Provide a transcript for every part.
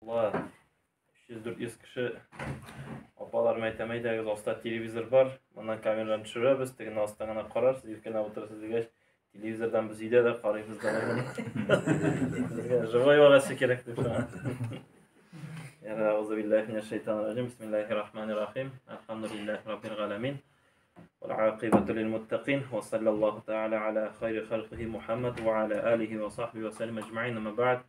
Ла 300-400 кеше апаларым әйтәм, әйдәгез, аста телевизор бар, моннан камераны төшерәбез, тегене астан гына карарсыз, иркенләп утырасыз дигәч, телевизордан без өйдә дә карыйбыз да. Безгә живой вагасы кирәк дип шуңа. Яра, аузу биллахи минәш шайтанир раҗим. Бисмиллахир рахманир рахим. Әлхәмдүлилләһи раббил галәмин. والعاقبة للمتقين وصلى الله تعالى على خير خلقه محمد وعلى آله وصحبه وسلم أجمعين أما بعد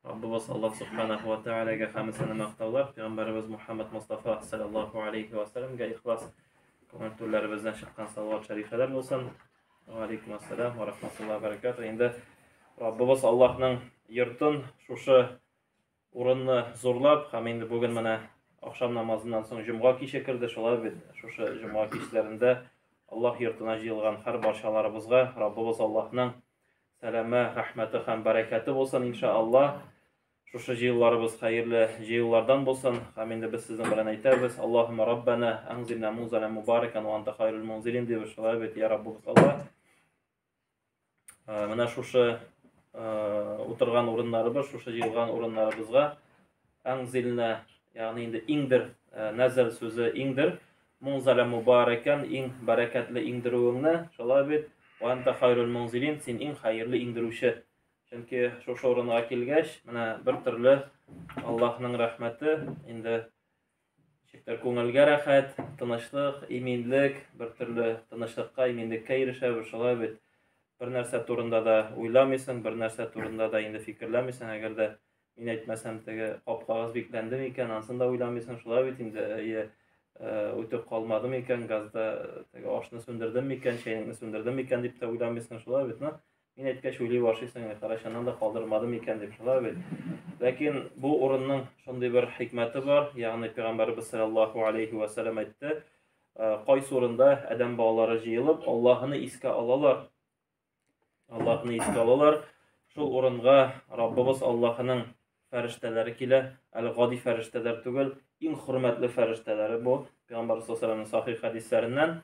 Раббыбыз Аллаһ Субханаху ва Таалагә хәмд сәна мактаулар, пәйгамбәребез Мухаммад Мустафа саллаллаһу алейхи ва сәлләмгә ихлас күңел түрләребездән чыккан салават шәрифәләр булсын. Ва алейкум ассалам ва рахматуллаһи ва баракатуһ. Инде Раббыбыз Аллаһның йортын шушы урынны зурлап һәм инде бүген менә ахшам намазыннан соң җомга киче керде, шулай бит. Шушы җомга кичләрендә Аллаһ йортына җыелган һәр барчаларыбызга Раббыбыз Аллаһның Сәламе, рәхмәте һәм бәрәкәте булсын, иншааллаһ. Шушы җыелларыбыз хәерле җыеллардан булсын. Һәм инде без сезнең белән әйтәбез, Аллаһумма Раббана анзилна мунзалан мубаракан ва анта хайрул мунзилин дип шулай бит, я Раббыбыз Аллаһ. Менә шушы утырган урыннарыбыз, шушы җыелган урыннарыбызга анзилна, ягъни инде иңдер, нәзәл сүзе иңдер, Мунзаля мубаракән, иң бәрәкәтле иңдерүеңне, шулай бит, вә әнтә хайрул мунзилин, син иң хәерле иңдерүче. Чөнки шушы урынга килгәч, менә бер төрле Аллаһның рәхмәте, инде ничектер күңелгә рәхәт, тынычлык, иминлек, бер төрле тынычлыкка, иминлеккә ирешәбез, шулай бит. Бер нәрсә турында да уйламыйсың, бер нәрсә турында да инде фикерләмисең, әгәр дә Мин әйтмәсәм, теге капкагыз бикләнде микән, ансын да уйламыйсың, шулай бит инде, әйе, үтеп калмады микән, газда теге ашны сүндердем микән, чәйнекне сүндердем микән дип тә уйламыйсың, шулай бит, ну? Мин әйткәч уйлый башлыйсың, караш, аннан да калдырмады микән дип, шулай бит. Ләкин бу урынның шундый бер хикмәте бар, ягъни пәйгамбәребез саллаллаһу алейхи ва сәлләм әйтте, кайсы урында адәм балалары җыелып, Аллаһыны искә алалар, Аллаһны искә алалар. Шул урынга Раббыбыз Аллаһының фәрештәләре килә. Әле гади фәрештәләр түгел, иң хөрмәтле фәрештәләре бу. Пәйгамбәр саллаллаһу алейһи сахих хәдисләреннән.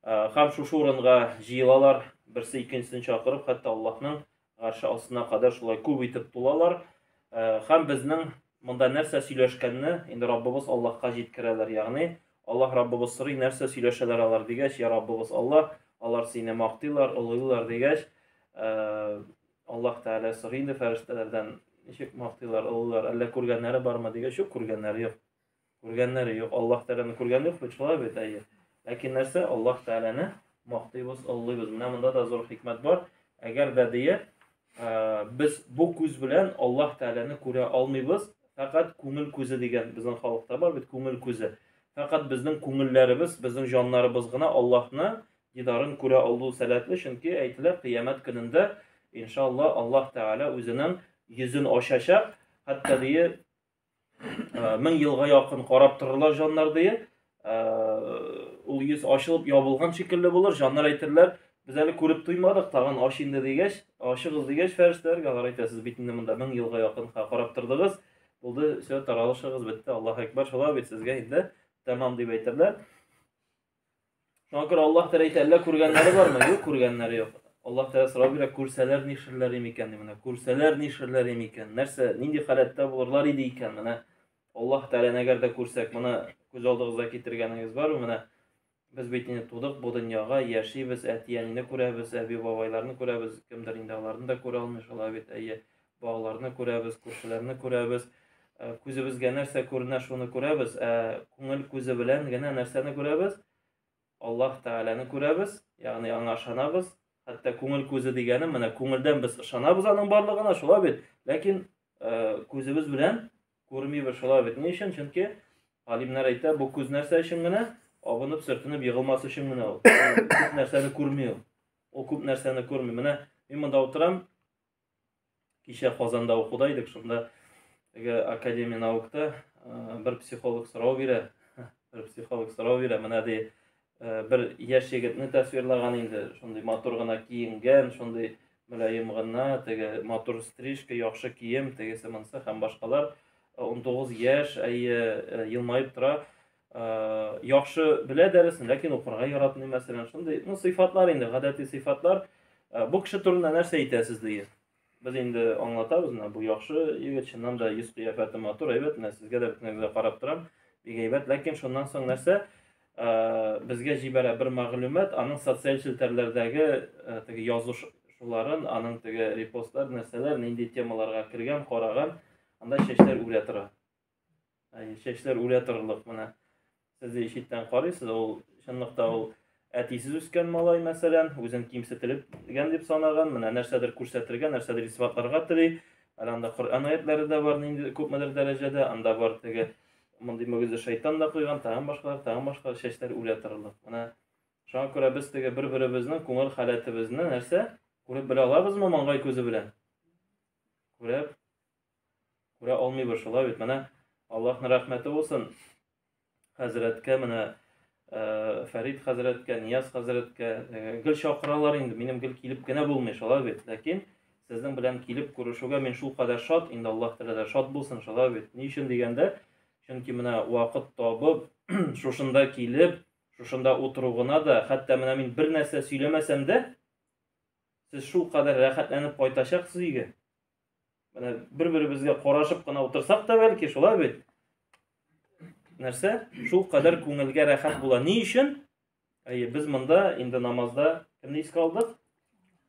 Һәм шушы урынга җыелалар, берсе икенчесен чакырып, хәтта Аллаһның гарше астына кадәр шулай күп итеп тулалар. Һәм безнең монда нәрсә сөйләшкәнне инде Раббыбыз Аллаһка җиткерәләр, ягъни Аллаһ Раббыбыз сорый, нәрсә сөйләшәләр алар дигәч, я Раббыбыз Аллаһ, алар сине мактыйлар, олылыйлар дигәч, Аллаһ Тәгалә сорый инде фәрештәләрдән, ничек мактыйлар, олылыйлар, әллә күргәннәре бармы дигәч, юк, күргәннәре юк. Күргәннәре юк. Аллаһ Тәгаләне күргән юк бит, шулай бит, әйе. Ләкин нәрсә? Аллаһ Тәгаләне мактыйбыз, олылыйбыз. Менә монда да зур хикмәт бар. Әгәр дә дие, без бу күз белән Аллаһ Тәгаләне күрә алмыйбыз, фәкать күңел күзе дигән безнең халыкта бар бит күңел күзе. Фәкать безнең күңелләребез, безнең җаннарыбыз гына Аллаһны дидарын күрә алу сәләтле, чөнки әйтелә кыямәт көнендә иншалла Аллаһ Тәгалә үзенең йөзен ачачак, хәтта дие 1000 елга якын карап торырлар җаннар дие. Ул йөз ачылып ябылган шикелле булыр, җаннар әйтерләр, без әле күреп туймадык, тагын ач инде дигәч, ачыгыз дигәч, фәрештәләргә алар әйтә, сез бит инде монда 1000 елга якын карап тордыгыз, булды, все, таралышыгыз, бетте, Аллаһ әкбәр, шулай бит сезгә инде тәмам дип әйтерләр. Шуңа күрә Аллаһ Тәгалә әйтә, әллә күргәннәре бармы? Юк, күргәннәре юк. Аллаһ Тәгалә сорау бирә, күрсәләр нишләрләр иде микән? Менә күрсәләр нишләрләр иде микән? Нәрсә, нинди халәттә булырлар иде икән? Менә Аллаһ Тәгаләне әгәр дә күрсәк, моны күз алдыгызга китергәнегез бармы? Менә без бит инде тудык бу дөньяга, яшибез, әти-әнине күрәбез, әби-бабайларны күрәбез, кемдер инде аларны да күрә алмый, шулай бит, әйе. Балаларны күрәбез, күршеләрне күрәбез. Күзебезгә нәрсә күренә, шуны күрәбез. Ә күңел күзе белән генә нәрсәне күрәбез? Аллаһ Тәгаләне күрәбез, ягъни аңа ышанабыз. Хәтта күңел күзе дигәне, менә күңелдән без ышанабыз аның барлыгына, шулай бит. Ләкин күзебез белән күрмибез, шулай бит. Ни өчен? Чөнки галимнәр әйтә, бу күз нәрсә өчен генә? Абынып, сөртенеп егылмас өчен генә ул. Күп нәрсәне күрми ул. Ул күп нәрсәне күрми. Менә мин монда утырам, Кичә Казанда укуда идек, шунда теге Академия наукта бер психолог сорау бирә. Бер психолог сорау бирә. Менә ди бер яшь егетне тасвирлаган инде, шундый матур гына киенгән, шундый мөлаем гына, теге матур стрижка, яхшы кием, тегесе монысы һәм башкалар. 19 яшь, әйе, елмаеп тора. Яхшы белә дәресен, ләкин укырга яратмый, мәсәлән, шундый, ну, сыйфатлар инде, гадәти сыйфатлар. Бу кеше турында нәрсә әйтәсез, ди. Без инде аңлатабыз, менә бу яхшы егет, чыннан да йөз кыяфәте матур, әйбәт, менә сезгә дә бөтенегезгә карап торам, бик әйбәт. Ләкин шуннан соң нәрсә? Безгә җибәрә бер мәгълүмат, аның социаль челтәрләрдәге теге язышуларын, аның теге репостлар, нәрсәләр, нинди темаларга кергән, караган, анда чәчләр үрә тора. Чәчләр үрә торырлык менә. Сез читтән карыйсыз, ул чынлыкта ул әтисез үскән малай, мәсәлән, үзен кимсетелгән дип санаган, менә нәрсәдер күрсәтергә, нәрсәдер исбатларга тели. Әле анда Коръән аятлары да бар, нинди күпмедер дәрәҗәдә, анда бар теге мондый мөгезле шайтан да куйган, тагын башкалар, тагын башкалар чәчләр үрә торырлык. Менә шуңа күрә без теге бер-беребезнең күңел халәтебезне нәрсә күреп белә алабызмы маңгай күзе белән? Күреп күрә алмыйбыз шулай бит. Менә Аллаһның рәхмәте булсын хәзрәткә, менә Фәрид хәзрәткә, Нияз хәзрәткә гел чакыралар инде. Минем гел килеп кенә булмый шулай бит. Ләкин сезнең белән килеп күрешүгә мин шул кадәр шат, инде Аллаһ Тәгалә шат булсын шулай бит. Ни өчен дигәндә, чөнки менә вакыт табып, шушында килеп, шушында утыру гына да, хәтта менә мин бер нәрсә сөйләмәсәм дә, сез шул кадәр рәхәтләнеп кайтачаксыз өйгә. Менә бер-беребезгә карашып кына утырсак та бәлки, шулай бит. Нәрсә? Шул кадәр күңелгә рәхәт була. Ни өчен? Әйе, без монда инде намазда кемне искә алдык?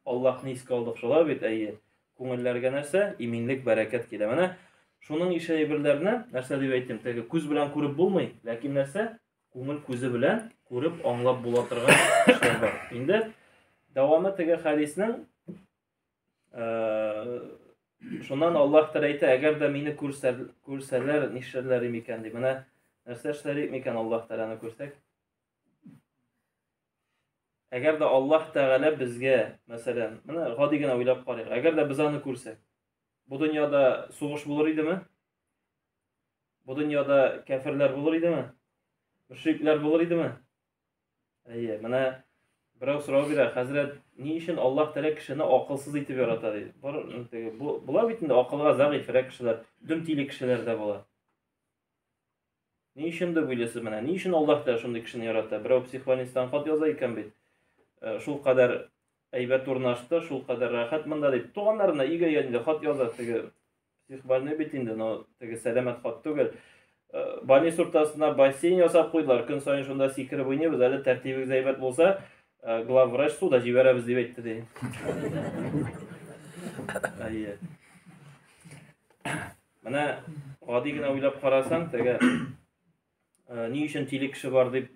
Аллаһны искә алдык, шулай бит? Әйе. Күңелләргә нәрсә? Иминлек, бәрәкәт килә. Менә шуның ише әйберләрне, нәрсә дип әйтим, теге күз белән күреп булмый, ләкин нәрсә? Күңел күзе белән күреп, аңлап була торган эшләр бар. Инде дәвамы теге хәдиснең шуннан Аллаһ Тәгалә әйтә, әгәр дә мине күрсәләр, нишләрләр микән ди. Менә нәрсә эшләр микән Аллаһ Тәгаләне күрсәк? Әгәр дә Аллаһ Тәгалә безгә, мәсәлән, менә гади генә уйлап карыйк. Әгәр дә без аны күрсәк, бу дөньяда сугыш булыр идеме? Бу дөньяда кәферләр булыр идеме? Мөшрикләр булыр идеме? Әйе, менә берәү сорау бирә, хәзрәт, ни өчен Аллаһ Тәгалә кешене акылсыз итеп ярата ди. Бар, теге, бу, була бит инде акылга зәгыйфьрәк кешеләр, дөм тиле кешеләр дә була. Ни өчен дип уйлыйсыз менә? Ни өчен Аллаһ Тәгалә шундый кешене ярата? Берәү психбольницадан хат яза икән бит. Шул кадәр әйбәт урнашты, шул кадәр рәхәт монда дип. Туганнарына өйгә инде хат яза теге психбольной бит инде, но теге сәламәт хат түгел. Больница уртасына бассейн ясап куйдылар. Көн саен шунда сикереп уйныйбыз. Әле тәртибегез әйбәт булса, главврач суда җибәрәбез дип әйтте ди. Әйе. Менә гади генә уйлап карасаң, теге ни өчен тиле кеше бар дип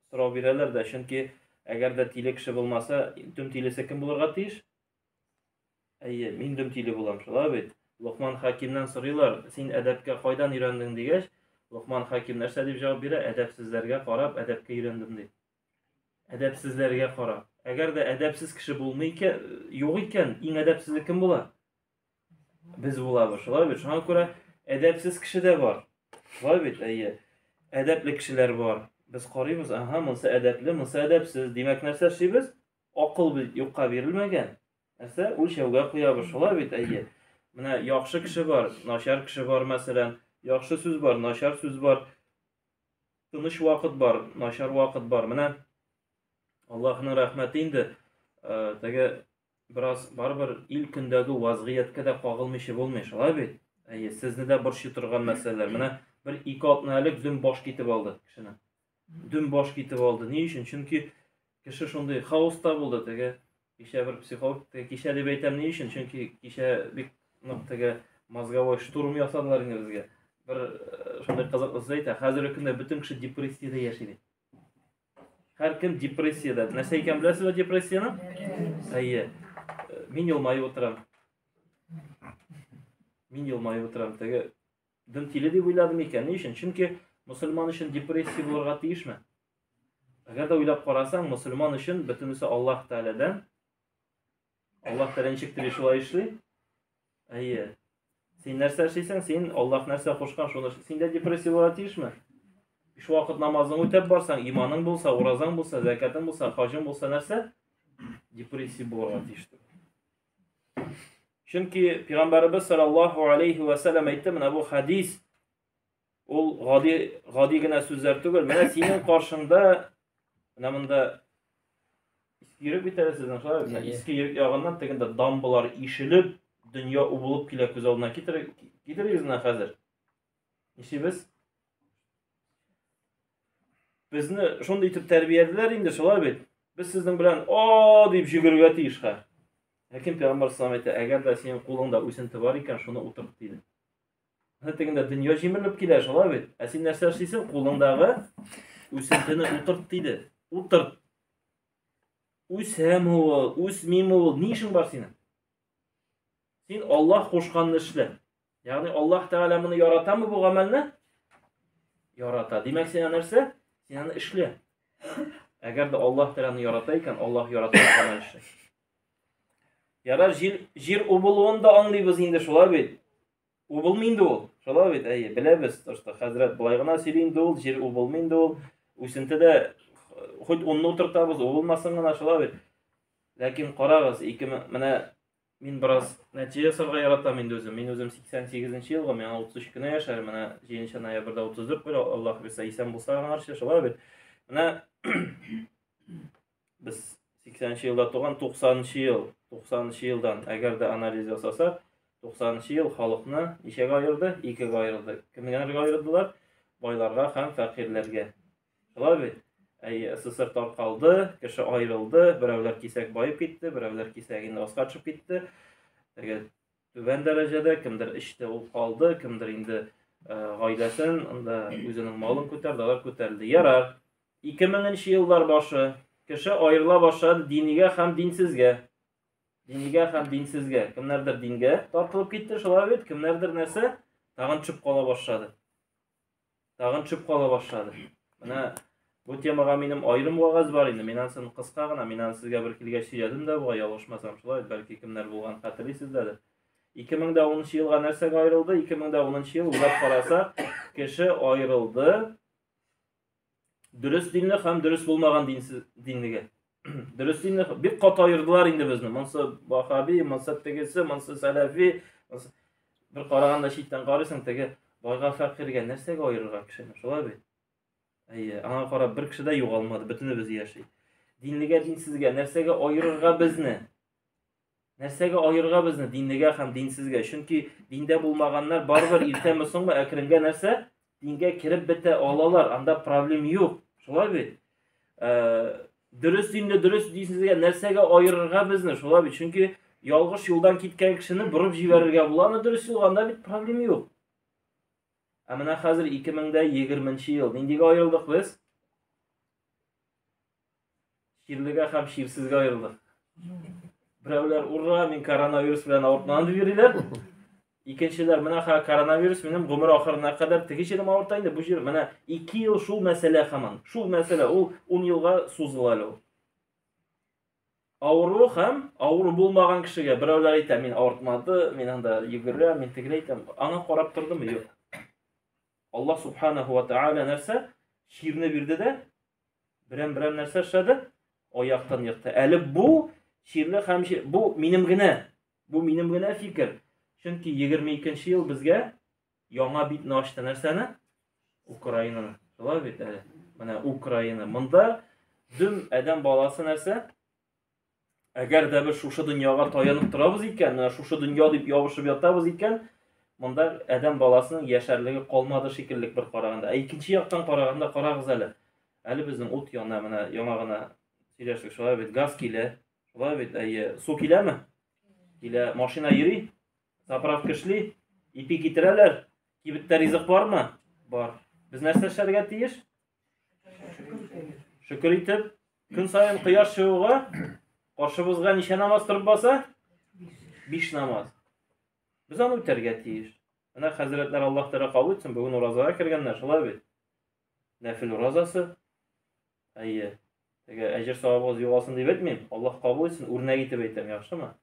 сорау бирәләр дә, чөнки әгәр дә тиле кеше булмаса, дөм тилесе кем булырга тиеш? Әйе, мин дөм тиле булам, шулай бит? Локман Хакимнән сорыйлар, син әдәпкә кайдан өйрәндең дигәч, Локман Хаким нәрсә дип җавап бирә? Әдәпсезләргә карап, әдәпкә өйрәндем ди. Әдәпсезләргә карап. Әгәр дә әдәпсез кеше булмый икән, юк икән, иң әдәпсезе кем була? Без булабыз, шулай бит? Шуңа күрә әдәпсез кеше дә бар. Шулай бит, әйе. Әдәпле кешеләр бар. Без карыйбыз, ага, монысы әдәпле, монысы әдәпсез. Димәк, нәрсә эшлибез? Акыл бит юкка бирелмәгән. Нәрсә? Үлчәүгә куябыз, шулай бит, әйе. Менә яхшы кеше бар, начар кеше бар, мәсәлән. Яхшы сүз бар, начар сүз бар. Тыныч вакыт бар, начар вакыт бар. Менә Аллаһның рәхмәте инде, теге бераз барыбер ил көндәге вазгыятькә дә кагылмыйча булмый, шулай бит? Әйе, сезне дә борчый торган мәсьәләләр. Менә бер ике атна элек дөм баш китеп алды кешене. Дөм баш китеп алды. Ни өчен? Чөнки кеше шундый хаоста булды теге. Кичә бер психолог, теге кичә дип әйтәм ни өчен? Чөнки кичә бик нык теге мозговой штурм ясадылар инде безгә. Бер шундый кызыклы сүз әйтә, хәзерге көндә бөтен кеше депрессиядә яши ди. Һәркем депрессиядә. Нәрсә икән беләсезме депрессияне? Әйе. Мин елмаеп утырам. Мин елмаеп утырам. Теге дөм тиле дип уйладым икән. Ни өчен? Чөнки мөселман өчен депрессия булырга тиешме? Әгәр дә уйлап карасаң, мөселман өчен бөтенесе Аллаһ Тәгаләдән. Аллаһ Тәгалә ничек тели шулай эшли. Әйе. Син нәрсә эшлисең? Син Аллаһ нәрсә кушкан, шуны эшли. Синдә депрессия булырга тиешме? Биш вакыт намазың үтәп барсаң, иманың булса, уразаң булса, зәкятың булса, хаҗың булса нәрсә? Депрессия булырга тиеш түгел. Чөнки Пәйгамбәребез саллаллаһу алейхи ва саллям әйтте, менә бу хадис Ул гади гади генә сүзләр түгел. Менә синең каршыңда менә монда Иске Йөрек бит әле сезнең, шулай бит? Иске Йөрек ягыннан тегендә дамбалар ишелеп, Дөнья убылып килә күз алдына китер, китерегез менә хәзер. Нишлибез? Безне шундый итеп тәрбияләделәр инде, шулай бит. Без сезнең белән о дип җөгерергә тиеш хә. Ләкин пәйгамбәр саллаллаху әйтә, әгәр дә синең кулыңда үсенте бар икән, шуны утырт диде. Менә тегендә дөнья җимерелеп килә, шулай бит. Ә син нәрсә эшлисең? Кулыңдагы үсентене утырт диде. Утырт. Үсәме ул, үсмиме ул, ни эшең бар синең? Син Аллаһ кушканны эшлә. Ягъни Аллаһ Тәгалә моны яратамы бу гамәлне? Ярата. Димәк, син нәрсә? Син аны эшлә. Әгәр дә Аллаһ Тәгаләне ярата икән, Аллаһ яраткан гамәл эшлә. Ярар, җир, җир убылуын да аңлыйбыз инде, шулай бит. Убылмый инде ул. Шулай бит, әйе, беләбез, то, что хәзрәт болай гына сөйли инде ул, җир убылмый инде ул. Үсенте дә хоть онны утыртабыз, убылмасын гына, шулай бит. Ләкин карагыз, ике менә мин бераз нәтиҗә ясарга яратам инде үзем. Мин үзем 88 нче елгы, миңа 33 кенә яшь әле, менә 7 ноябрьдә 34 була, Аллаһ бирсә, исән булса аңарчы, шулай бит. Менә без 80 елда туган, 90 ел, 90 елдан әгәр дә анализ ясасак, 90 ел халыкны ничәгә аерды? Икегә аерды. Кемнәргә аердылар? Байларга һәм фәкыйрьләргә. Шулай бит? Әйе, СССР таркалды, кеше аерылды, берәүләр кисәк баеп китте, берәүләр кисәк инде аска төшеп китте. Теге түбән дәрәҗәдә кемдер эчте, ул калды, кемдер инде гаиләсен, анда үзенең малын күтәрде, алар күтәрелде. Ярар. 2000 еллар башы кеше аерыла башлады динигә һәм динсезгә. Динигә һәм динсезгә. Кемнәрдер дингә тартылып китте, шулай бит, кемнәрдер нәрсә тагын төшеп кала башлады. Тагын төшеп кала башлады. Менә бу темага минем аерым вәгазь бар инде. Мин анысын кыска гына, мин аны сезгә бер килгәч сөйләдем дә бугай, ялгышмасам, шулай, бәлки кемнәр булган хәтерлисездер. 2010 елга нәрсәгә аерылды? 2010 ел уйлап карасак, кеше аерылды дөрес динле һәм дөрес булмаган динсез динлегә. Дөрес динле бик каты аердылар инде безне. Монсы вахаби, монсы тегесе, монсы сәләфи. Монсы... Бер караганда читтән карыйсың, теге байга фәкыйрьгә нәрсәгә аерырга кешене, шулай бит? Әйе, аңа карап бер кеше дә югалмады, бөтенебез яши. Динлегә, динсезгә нәрсәгә аерырга безне? Нәрсәгә аерырга безне динлегә һәм динсезгә? Чөнки диндә булмаганнар барыбер иртәме соңмы әкренгә нәрсә? Дингә кереп бетә алалар, анда проблем юк. Шулай бит? Э, дөрес динле, дөрес динсезгә нәрсәгә аерырга безне? Шулай бит? Чөнки ялгыш юлдан киткән кешене борып җибәрергә була, аны дөрес юлга, анда бит проблем юк. Ә менә хәзер 2020 ел. Ниндигә аерылдык без? Чирлегә һәм чирсезгә аерылдык. Берәүләр, ура, мин коронавирус белән авыртмадым дип йөриләр. Икенчеләр, менә ха коронавирус минем гомер ахырына кадәр теге җирем авырта инде, бу җир, менә 2 ел шул мәсьәлә һаман. Шул мәсьәлә, ул 10 елга сузыла әле ул. Авыру һәм авыру булмаган кешегә берәүләр әйтә, мин авыртмады, мин анда йөгерәм, мин тегеләй әйтәм. Аңа карап тордымы? Юк. Аллаһ субханаху ва тааля нәрсә? Чирне бирде дә, берәм-берәм нәрсә эшләде? Аяктан екты. Әле бу чирле һәм бу минем генә, бу минем генә фикер. Чөнки 22 ел безгә яңа битне ачты нәрсәне? Украинаны. Шулай бит әле. Менә Украина. Монда дөм адәм баласы нәрсә? Әгәр дә без шушы дөньяга таянып торабыз икән, менә шушы дөнья дип ябышып ятабыз икән, монда адәм баласының яшәрлеге калмады шикелле бер караганда. Ә икенче яктан караганда, карагыз әле. Әле безнең ут яна, менә яңа гына сөйләштек, шулай бит, газ килә. Шулай бит, әйе, су киләме? Килә, машина йөри, заправка эшли, ипи китерәләр, кибеттә ризык бармы? Бар. Без нәрсә эшләргә тиеш? Шөкер итеп, көн саен кояш чыгуга каршыбызга ничә намаз торып баса? Биш намаз. Без аны үтәргә тиеш. Менә хәзрәтләр Аллаһ Тәгалә кабул итсен, бүген уразага кергәннәр, шулай бит? Нәфил уразасы. Әйе. Теге әҗер савабыгыз югалсын дип әйтмим. Аллаһ кабул итсен, үрнәк итеп әйтәм, яхшымы?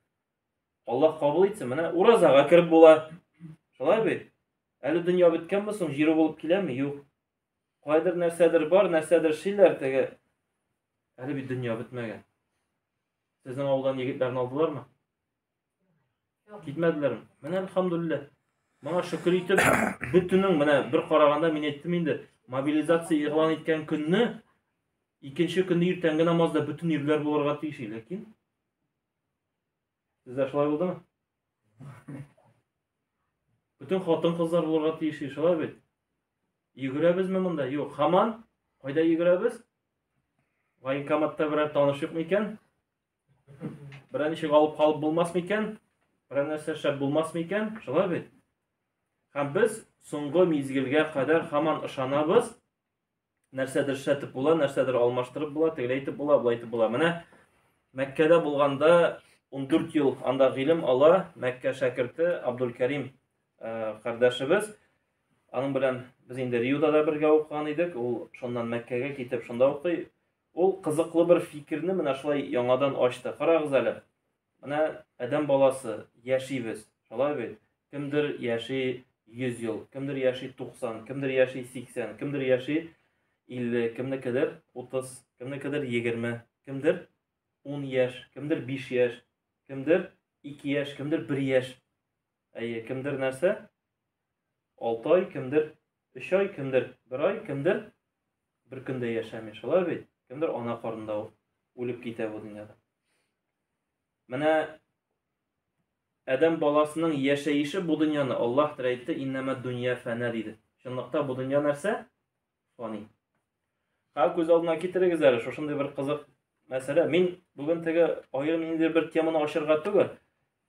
Аллаһ кабул итсен, менә уразага кереп була. Шулай бит? Әле дөнья беткәнме соң, җире булып киләме? Юк. Кайдыр нәрсәдер бар, нәрсәдер эшлиләр теге. Әле бит дөнья бетмәгән. Сезнең авылдан егетләрне алдылармы? Китмәделәрме? Менә әлхәмдүлилләһ. Моңа шөкер итеп, бөтенең менә бер караганда мин әйттем инде, мобилизация игълан иткән көнне икенче көнне иртәнге намазда бөтен ирләр булырга тиеш, ләкин сездә шулай булдымы? Бөтен хатын-кызлар булырга тиеш, шулай бит? Йөгерәбезме монда? Юк. Һаман кайда йөгерәбез? Военкоматта берәр таныш юк микән? Берәр ничек алып калып булмас микән? Берәр нәрсә эшләп булмас микән? Шулай бит? Һәм без соңгы мизгелгә кадәр һаман ышанабыз, нәрсәдер эшләтеп була, нәрсәдер алмаштырып була, тегеләй итеп була, болай итеп була. Менә Мәккәдә булганда 14 ел анда гыйлем ала Мәккә шәкерте Абдулкәрим э, кардәшебез. Аның белән без инде Риода да бергә укыган идек. Ул шуннан Мәккәгә китеп шунда укый. Ул кызыклы бер фикерне менә шулай яңадан ачты. Карагыз әле. Менә адәм баласы яшибез. Шулай бит? Кемдер яши 100 ел, кемдер яши 90, кемдер яши 80, кемдер яши 50, кемнекедер 30, кемнекедер 20, кемдер 10 яшь, кемдер 5 яшь, кемдер 2 яшь, кемдер 1 яшь. Әйе, кемдер нәрсә? 6 ай, кемдер 3 ай, кемдер 1 ай, кемдер бер көндә яшәми. Шулай бит? Кемдер ана карнында үлеп китә бу дөньяда. Менә Адәм баласының яшәеше бу дөньяны Аллаһ Тәгалә әйтте, иннәмә дөнья фәнә диде. Чынлыкта бу дөнья нәрсә? Фани. Ха, күз алдына китерегез әле, шушындый бер кызык мәсьәлә. Мин бүген теге аерым ниндидер бер теманы ачырга түгел,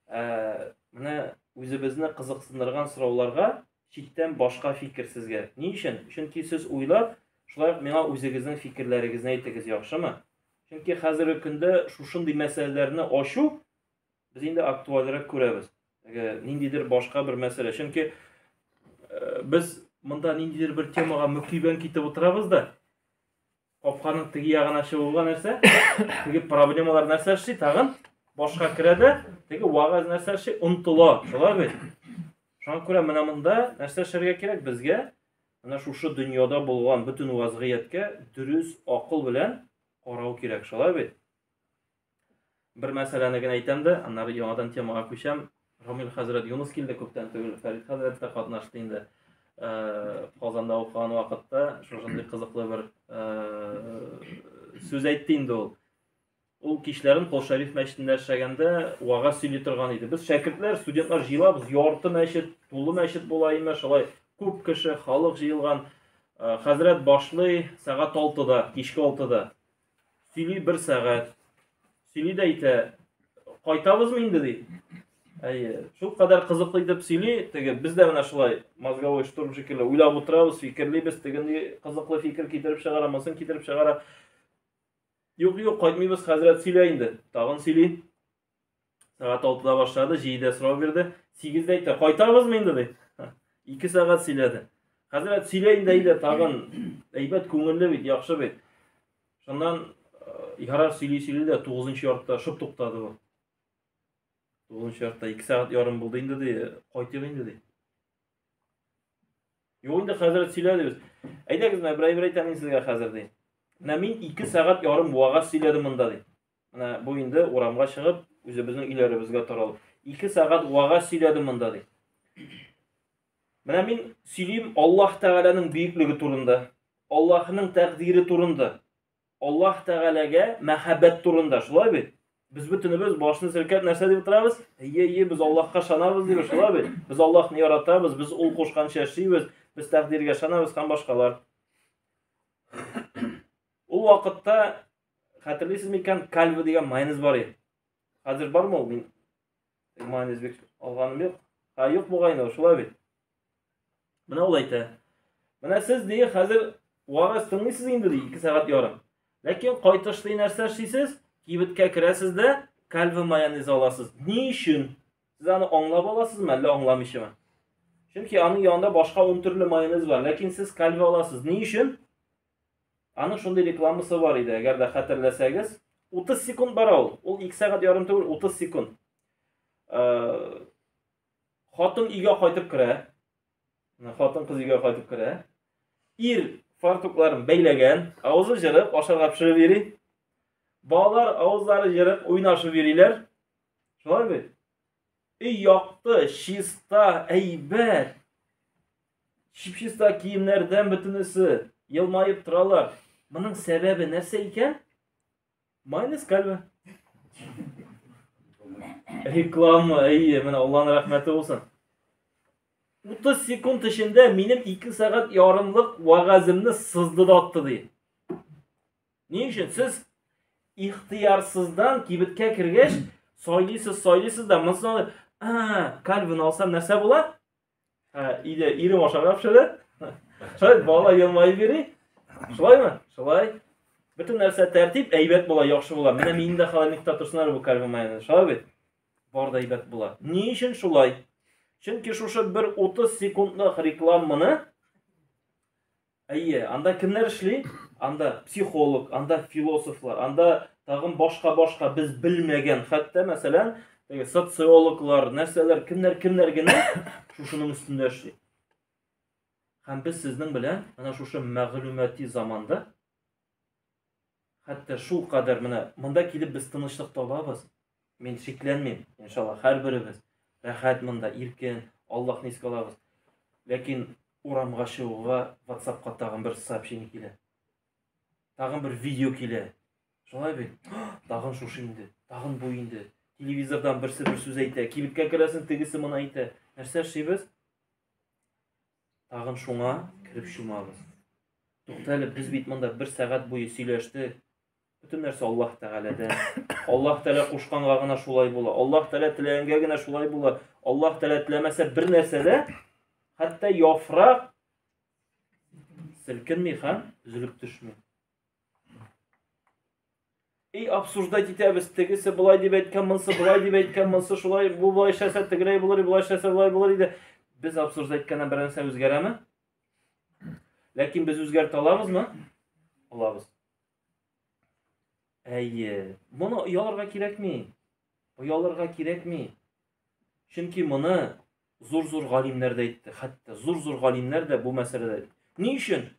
ә, менә үзебезне кызыксындырган сорауларга читтән башка фикер сезгә. Ни өчен? Чөнки сез уйлап, шулай ук миңа үзегезнең фикерләрегезне әйтегез, яхшымы? Чөнки хәзерге көндә шушындый мәсьәләләрне ачу без инде актуальрәк күрәбез. Теге ниндидер башка бер мәсьәлә. Чөнки э, без монда ниндидер бер темага мөкибән китеп утырабыз да, капканың теге ягына чыгуга нәрсә? Теге проблемалар нәрсә эшли тагын? Башка керә дә, теге вагаз нәрсә эшли? Онтыла. Шулай бит? Шуңа күрә менә монда нәрсә эшләргә кирәк безгә? Менә шушы дөньяда булган бөтен вазгыятькә дөрес акыл белән карау кирәк, шулай бит? Бер мәсьәләне генә әйтәм дә, аннары яңадан темага күчәм. Рамил хәзрәт Юныс килде күптән түгел, Фәрит хәзрәт тә катнашты инде. Э, Казанда укыган вакытта шушындый кызыклы бер э, сүз әйтте инде ул. Ул кичләрен Кол Шәриф мәчетендә эшләгәндә вагаз сөйли торган иде. Без шәкертләр, студентлар җыелабыз, ярты мәчет, тулы мәчет була име, шулай күп кеше, халык җыелган. Э, хәзрәт башлый сәгать 6-да, кичке 6-да. Сөйли бер сәгать. Сөйли дә әйтә, кайтабызмы инде ди. Әйе, шул кадәр кызыклы итеп сөйли, теге без дә менә шулай мозговой штурм шикелле уйлап утырабыз, фикерлибез, тегенди кызыклы фикер китереп чыгара, монысын китереп чыгара. Юк, юк, кайтмыйбыз, хәзрәт сөйлә инде. Тагын сөйли. Сәгать 6-да башлады, 7-дә сорау бирде. 8-дә әйтте, кайтабызмы инде ди. 2 сәгать сөйләде. Хәзрәт сөйлә инде әйдә тагын. Әйбәт күңелле бит, яхшы бит. Шуннан э, ярар сөйли-сөйли дә 9-нчы яртыда шып туктады бу. 9-нчы яртыда 2 сәгать ярым булды инде ди, кайтыйк инде ди. Юк инде хәзрәт сөйлә дибез. Әйдәгез менә бер әйбер әйтәм мин сезгә хәзер ди. Менә мин 2 сәгать ярым вагаз сөйләдем монда ди. Менә бу инде урамга чыгып, үзебезнең өйләребезгә таралып. 2 сәгать вагаз сөйләдем монда ди. Менә мин сөйлим Аллаһ Тәгаләнең бөеклеге турында, Аллаһның тәкъдире турында. Аллаһ Тәгаләгә мәхәббәт турында, шулай бит? Без бөтенебез башны селкеп нәрсә дип утырабыз? Әйе, әйе, без Аллаһка ышанабыз дип, шулай бит? Без Аллаһны яратабыз, без ул кушканча эшлибез, без тәкъдиргә ышанабыз һәм башкалар. Ул вакытта хәтерлисез микән, кальва дигән майонез бар иде. Хәзер бармы ул? Мин майонез бик алганым юк. Ха, юк бугай инде, шулай бит. Менә ул әйтә. Менә сез ди, хәзер вагаз тыңлыйсыз инде ди, 2 сәгать ярым. Ләкин кайтышлый нәрсә эшлисез? Кибеткә керәсез дә кальва майонез аласыз. Ни өчен? Сез аны аңлап аласызмы, әллә аңламыйчамы? Чөнки аның янында башка 10 төрле майонез бар, ләкин сез кальва аласыз. Ни өчен? Аның шундый рекламасы бар иде, әгәр дә хәтерләсәгез, 30 секунд бара ул. Ул 2 сәгать ярым түгел, 30 секунд. Э, хатын өйгә кайтып керә. Хатын кыз өйгә кайтып керә. Ир фартукларын бәйләгән, авызы җырык, ашарга пешереп йөри. Балалар авызлары җырык, уйнашып йөриләр. Шулай бит? Өй якты, чиста, әйбәт. Чип-чиста киемнәрдән бөтенесе елмаеп торалар. Моның сәбәбе нәрсә икән? Майонез кальва. Реклама, әйе, менә Алланың рәхмәте булсын. 30 секунд эчендә минем 2 сәгать ярымлык вәгаземне сызды да атты ди. Ни өчен? Сез ихтыярсыздан кибеткә кергәч, сайлыйсыз, сайлыйсыз да, монсын а, Кальвин алсам нәрсә була? Ә, өйдә ирем ашарга пешерә. Шулай бала елмаеп йөри. Шулаймы? Шулай. Бөтен нәрсә тәртип, әйбәт була, яхшы була. Менә минем дә холодильникта торсын әле бу Кальвин майонез. Шулай бит? Бар да әйбәт була. Ни өчен шулай? Чөнки шушы бер 30 секундлык рекламаны Әйе, анда кемнәр эшли? Анда психолог, анда философлар, анда тагын башка-башка без белмәгән, хәтта, мәсәлән, теге социологлар, нәрсәләр, кемнәр кемнәр генә шушының өстендә эшли. Һәм без сезнең белән менә шушы мәгълүмати заманда хәтта шул кадәр менә монда килеп без тынычлык табабыз. Мин шикләнмим, иншалла, һәрберебез рәхәт монда, иркен, Аллаһны искә алабыз. Ләкин урамга чыгуга WhatsApp-ка тагын бер сообщение килә. Тагын бер видео килә. Шулай бит? Тагын шушы инде, тагын бу инде. Телевизордан берсе бер сүз әйтә, кибеткә керәсең, тегесе моны әйтә. Нәрсә эшлибез? Тагын шуңа кереп чумабыз. Тукта әле, без бит монда бер сәгать буе сөйләштек. Бөтен нәрсә Аллаһ Тәгаләдән. Аллаһ Тәгалә кушканга гына шулай була. Аллаһ Тәгалә теләгәнгә генә шулай була. Аллаһ Тәгалә теләмәсә бер нәрсә дә, хәтта яфрак селкенми һәм өзелеп төшми. И обсуждать итәбез, тегесе болай дип әйткән, монысы болай дип әйткән, монысы шулай, бу болай эшләсә, тегеләй булыр, болай эшләсә, болай булыр иде. Без обсуждать иткәннән бер нәрсә үзгәрәме? Ләкин без үзгәртә алабызмы? Алабыз. Әйе, моны оялырга кирәкми. Оялырга кирәкми. Чөнки моны зур-зур галимнәр дә әйтте. Хәтта зур-зур галимнәр дә бу мәсьәләдә. Ни өчен?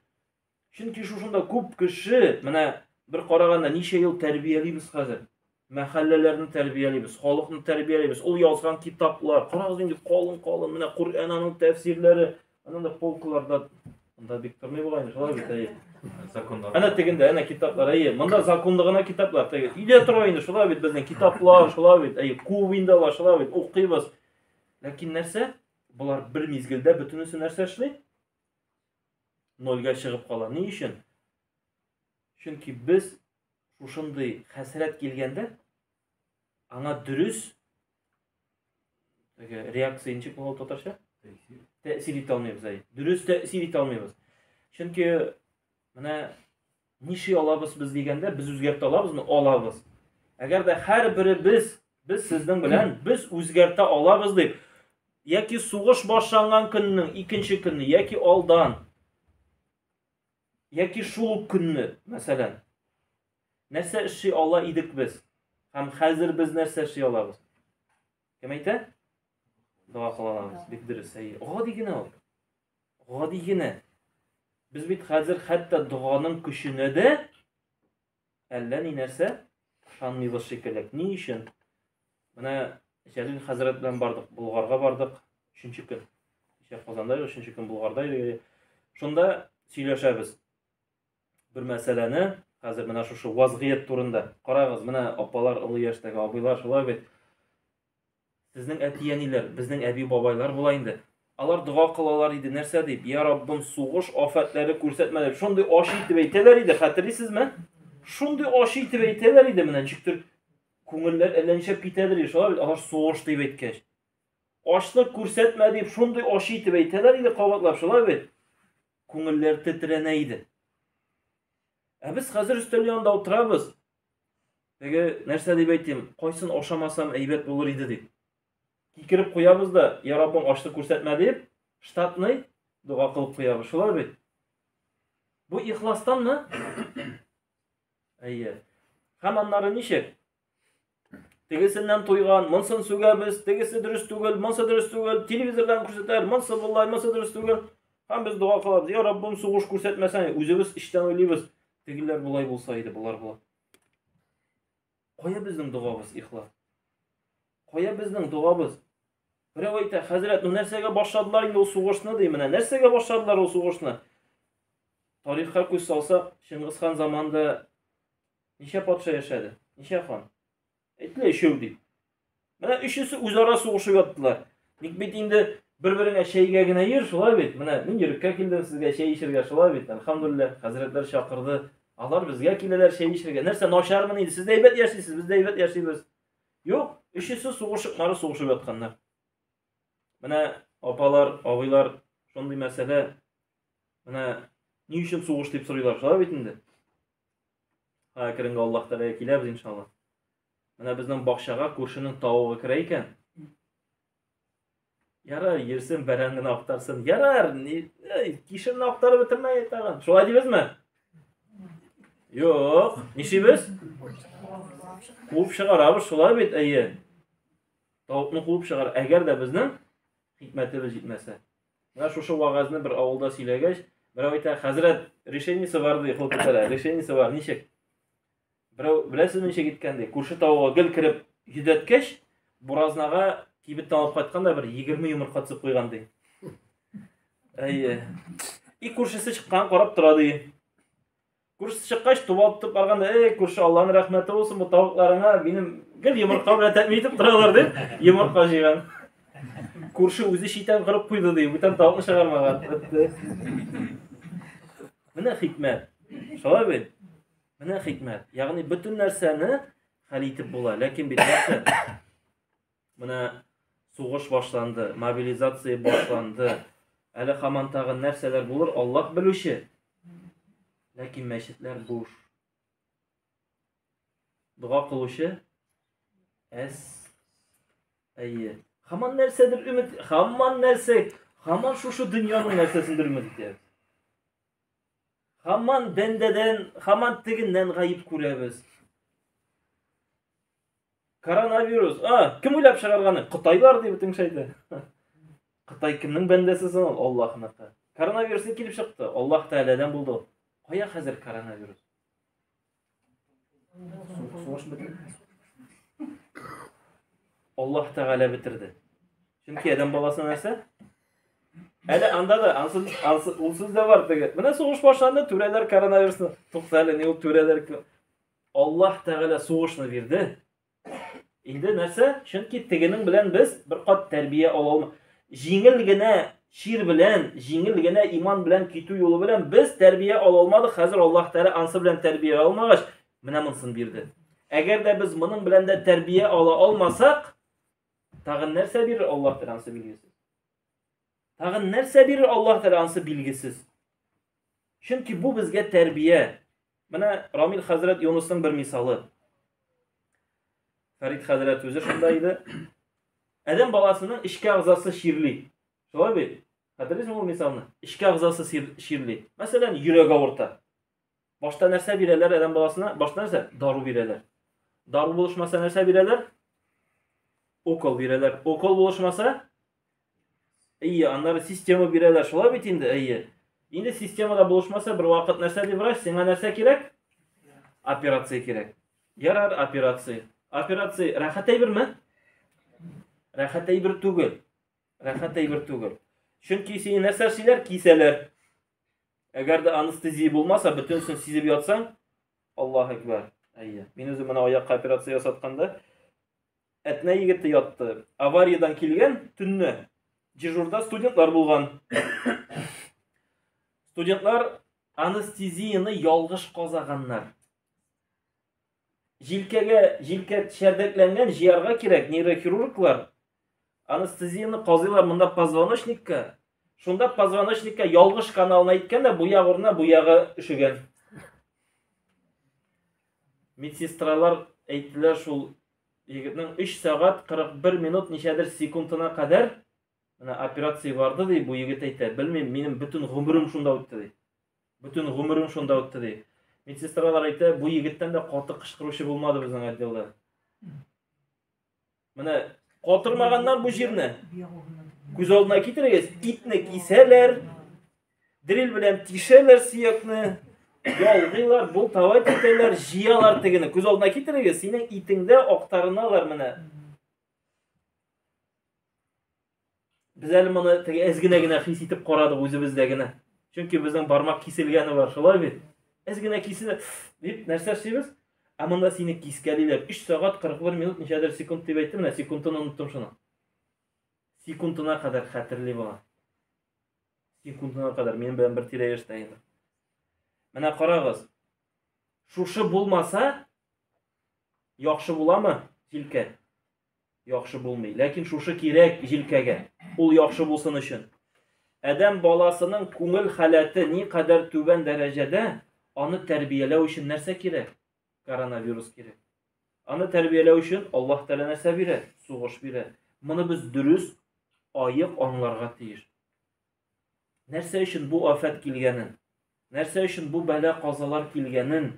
Чөнки шушында күп кеше, менә бер караганда ничә ел тәрбиялибез хәзер. Мәхәлләләрне тәрбиялибез, халыкны тәрбиялибез. Ул язган китаплар, карагыз инде калын-калын, менә Коръән аның тәфсирләре, анда да полкаларда монда бик тормый бугай инде, шулай бит, әйе. Законнар. Әнә тегендә, әнә китаплар, әйе. Монда законлы гына китаплар, теге. Өйдә тора инде, шулай бит безнең китаплар, шулай бит, әйе, күп инде алар, шулай бит, укыйбыз. Ләкин нәрсә? Болар бер мизгелдә бөтенесе нәрсә эшли? Нольгә чыгып кала. Ни өчен? Чөнки без шушындый хәсрәт килгәндә аңа дөрес теге реакция ничек була татарча? Тәэсир итә алмыйбыз, әй. Дөрес тәэсир итә алмыйбыз. Чөнки менә нишли алабыз без дигәндә, без үзгәртә алабызмы? Алабыз. Әгәр дә һәрберебез без сезнең белән без үзгәртә алабыз дип, яки сугыш башланган көннең икенче көнне, яки алдан, Яки шул ук көнне, мәсәлән. Нәрсә эшли ала идек без? Һәм хәзер без нәрсә эшли алабыз? Кем әйтә? Дога кыла алабыз. Бик дөрес, әйе. Гади генә ул. Гади генә. Без бит хәзер хәтта доганың көченә дә әллә ни нәрсә ышанмыйбыз шикелле. Ни өчен? Менә Җәлил хәзрәт белән бардык, Болгарга бардык, өченче көн. Кичә Казанда идек, өченче көн Болгарда идек. Шунда сөйләшәбез. Бер мәсьәләне, хәзер менә шушы вазгыять турында. Карагыз, менә апалар, олы яшьтәге абыйлар шулай бит. Сезнең әти-әниләр, безнең әби-бабайлар була инде. Алар дога кылалар иде, нәрсә дип? Я Раббым, сугыш афәтләре күрсәтмә дип. Шундый ачы итеп әйтәләр иде, хәтерлисезме? Шундый ачы итеп әйтәләр иде, менә ничектер күңелләр әллә нишләп китәдер иде, шулай бит, алар сугыш дип әйткәч. Ачлык күрсәтмә дип шундый ачы итеп әйтәләр иде кабатлап, шулай бит? Күңелләр тетрәнә иде. Ә без хәзер өстәл янында утырабыз. Теге нәрсә дип әйтим, кайсын ашамасам әйбәт булыр иде дип. Кикереп куябыз да, я Раббым, ачлык күрсәтмә дип, штатный дога кылып куябыз. Шулай бит? Бу ихластанмы? Әйе. Һәм аннары ничек? Тегесеннән туйган, монсын сүгәбез, тегесе дөрес түгел, монсы дөрес түгел, телевизордан күрсәтәләр, монсы болай, монсы дөрес түгел. Һәм без дога кылабыз, я Раббым, сугыш күрсәтмәсәң, үзебез эчтән уйлыйбыз, тегеләр болай булса иде, болар болай. Кая безнең догабыз, ихлас? Кая безнең догабыз? Берәү әйтә, хәзрәт, ну нәрсәгә башладылар инде ул сугышны ди, менә нәрсәгә башладылар ул сугышны? Тарихка күз салсак, Чингисхан хан заманында ничә патша яшәде? Ничә хан? Әйтелә өчәү дип. Менә өчесе үзара сугышып яттылар. Ник бит инде бер-береңә чәйгә генә йөр, шулай бит. Менә мин йөреккә килдем сезгә чәй эчергә, шулай бит. Әлхәмдүлилләһ, хәзрәтләр чакырды. Алар безгә киләләр чәй эчергә. Нәрсә начармыни инде? Сез дә әйбәт яшисез, без дә әйбәт яшибез. Юк, өчесе сугышып, нары сугышып ятканнар. Менә апалар, абыйлар, шундый мәсьәлә. Менә ни өчен сугыш дип сорыйлар, шулай бит инде. Әкренге Аллаһ Тәгаләгә киләбез иншалла. Менә безнең бакчага күршенең тавыгы керә икән. Ярар, йөрсен, бәрәңгене актарсын. Ярар, кишерне актарып бетермәй тагын. Шулай дибезме? Юк, нишлибез? Куып чыгарабыз, шулай бит, әйе. Тавыкны куып чыгар, әгәр дә безнең хикмәтебез җитмәсә. Менә шушы вәгазьне бер авылда сөйләгәч, берәү әйтә, хәзрәт, решениесе бар ди, кул күтәрә, решениесе бар, ничек? Берәү, беләсезме ничек иткән ди, күрше тавыгы гел кереп йөдәткәч, буразнага кибеттән алып кайткан да бер 20 йомырка төзеп куйган ди. Әйе. И күршесе чыккан карап тора ди. Күршесе чыккач, тубал тотып барганда, эй, күрше, Аллаһның рәхмәте булсын бу тавыкларыңа, минем гел йомырка белән тәэмин итеп торалар дип, йомырка җыйган. Күрше үзе читән кырып куйды ди, бүтән тавыкны чыгармаган. Бетте. Менә хикмәт. Шулай бит? Менә хикмәт. Ягъни бөтен нәрсәне хәл итеп була, ләкин бит нәрсә? Менә сугыш башланды, мобилизация башланды. Әле һаман тагын нәрсәләр булыр, Аллаһ белүче. Ләкин мәчетләр буш. Дога кылучы әз. Әйе. Һаман нәрсәдер өмет, һаман нәрсә, һаман шушы дөньяның нәрсәсендер өмет итәбез. Һаман бәндәдән, һаман тегеннән гаеп күрәбез. Коронавирус. А, кем уйлап чыгарганы? Кытайлар дип бөтен кеше әйтә. Кытай кемнең бәндәсе соң ул? Аллаһныкы. Коронавирус ни килеп чыкты? Аллаһ Тәгаләдән булды. Кая хәзер коронавирус? Сугыш бетте. Аллаһ Тәгалә бетерде. Чөнки адәм баласы нәрсә? Әле анда да ансыз, ансыз, ул сүз дә бар теге. Менә сугыш башланды, түрәләр коронавирусны. Тукта әле, ни ул түрәләр? Аллаһ Тәгалә сугышны бирде. Инде нәрсә? Чөнки тегенең белән без бер кат тәрбия ала алмый. Җиңел генә чир белән, җиңел генә иман белән китү юлы белән без тәрбия ала алмадык. Хәзер Аллаһ Тәгалә ансы белән тәрбия алмагач, менә монысын бирде. Әгәр дә без моның белән дә тәрбия ала алмасак, тагын нәрсә бирер Аллаһ Тәгалә ансы билгесез. Тагын нәрсә бирер Аллаһ Тәгалә ансы билгесез. Чөнки бу безгә тәрбия. Менә Рамил хәзрәт Юнусның бер мисалы. Фәрид хәзрәт үзе шунда иде. Адәм баласының эчке әгъзасы чирли. Шулай бит? Хәтерлисеңме ул мисалны? Эчке әгъзасы чирли. Мәсәлән, йөрәк авырта. Башта нәрсә бирәләр адәм баласына? Башта нәрсә? Дару бирәләр. Дару булышмаса нәрсә бирәләр? Укол бирәләр. Укол булышмаса, Әйе, аннары система бирәләр, шулай бит инде, әйе. Инде системада булышмаса, бер вакыт нәрсә ди врач, сиңа нәрсә кирәк? Операция кирәк. Ярар, операция. Операция рәхәт әйберме? Рәхәт әйбер түгел. Рәхәт әйбер түгел. Чөнки сине нәрсә эшлиләр? Кисәләр. Әгәр дә анестезия булмаса, бөтенесен сизеп ятсаң, Аллаһ әкбәр. Әйе. Мин үзем менә аякка операция ясатканда, Әтнә егете ятты. Авариядән килгән төнне дежурда студентлар булган. Студентлар анестезияне ялгыш казаганнар. Җилкәгә җилкә чәрдәкләнгән җыярга кирәк, нейрохирурглар анестезияне казыйлар монда позвоночникка. Шунда позвоночникка ялгыш каналын әйткән дә бу як урынына бу ягы өшегән. Медсестралар әйттеләр шул егетнең 3 сәгать 41 минут ничәдер секундына кадәр менә операция барды ди, бу егет әйтә, белмим, минем бөтен гомерем шунда үтте ди. Бөтен гомерем шунда үтте ди. Медсестралар әйтә, бу егеттән дә каты кычкыручы булмады безнең отделда. Менә катырмаганнар бу җирне. Күз алдына китерегез, итне кисәләр, дрель белән тишәләр сөякне, ялгыйлар, болтавать итәләр, җыялар тегене. Күз алдына китерегез, синең итеңдә актарыналар менә. Без әле моны теге әз генә генә хис итеп карадык үзебездә генә. Чөнки безнең бармак киселгәне бар, шулай бит? Әз генә киселә дип нәрсә эшлибез? Ә монда сине кискәлиләр. 3 сәгать 41 минут ничәдер секунд дип әйтте, менә секундын оныттым шуны. Секундына кадәр хәтерли бала. Секундына кадәр минем белән бер тирә яшьтә инде. Менә карагыз. Шушы булмаса, яхшы буламы җилкә? Яхшы булмый. Ләкин шушы кирәк җилкәгә. Ул яхшы булсын өчен. Адәм баласының күңел халәте ни кадәр түбән дәрәҗәдә, аны тәрбияләү өчен нәрсә кирәк? Коронавирус кирәк. Аны тәрбияләү өчен Аллаһ Тәгалә нәрсә бирә? Сугыш бирә. Моны без дөрес, аек аңларга тиеш. Нәрсә өчен бу афәт килгәнен, нәрсә өчен бу бәла-казалар килгәнен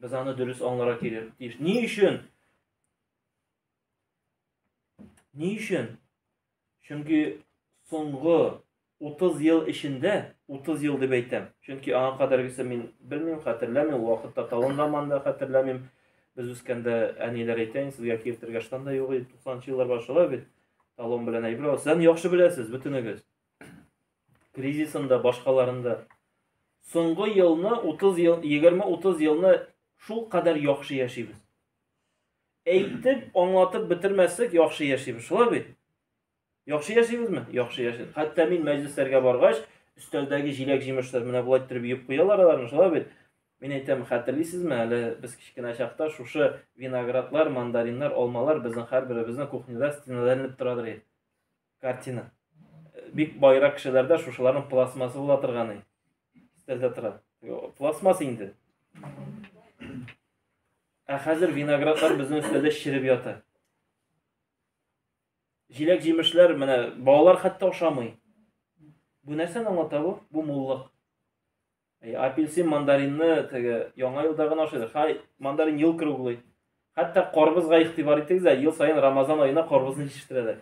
без аны дөрес аңларга тиеш. Ни өчен? Ни өчен? Чөнки соңгы 30 ел эчендә, 30 ел дип әйтәм, чөнки аңа кадәргесе мин белмим, хәтерләмим, ул вакытта талон заманында хәтерләмим. Без үскәндә әниләр әйтә, сезгә киертергә штан да юк иде, 90 еллар башы бит. Талон белән әйбер аласыз. Сез яхшы беләсез, бөтенегез. Кризисын да, башкаларын да. Соңгы елны 30 ел, 20-30 елны шул кадәр яхшы яшибез. Әйтеп, аңлатып бетермәслек яхшы яшибез. Шулай бит? Яхшы яшибезме? Яхшы яшибез. Хәтта мин мәҗлесләргә баргач, өстәлдәге җиләк-җимешләр менә болай иттереп өеп куялар аларны, шулай бит? Мин әйтәм, хәтерлисезме, әле без кечкенә чакта шушы виноградлар, мандариннар, алмалар безнең һәрберебезнең кухняда стенада эленеп торадыр иде. Картина. Бик байрак кешеләрдә шушыларның пластмасы була торган иде. Өстәлдә тора. Пластмасс инде. Ә хәзер виноградлар безнең өстәлдә череп ята. Җиләк-җимешләр менә балалар хәтта ашамый. Бу нәрсәне аңлата бу? Бу муллык. Әй, апельсин, мандаринны теге яңа елда гына ашыйлар. Хай, мандарин ел круглый. Хәтта карбызга игътибар итегез, ел саен Рамазан аена карбызны җитештерәләр.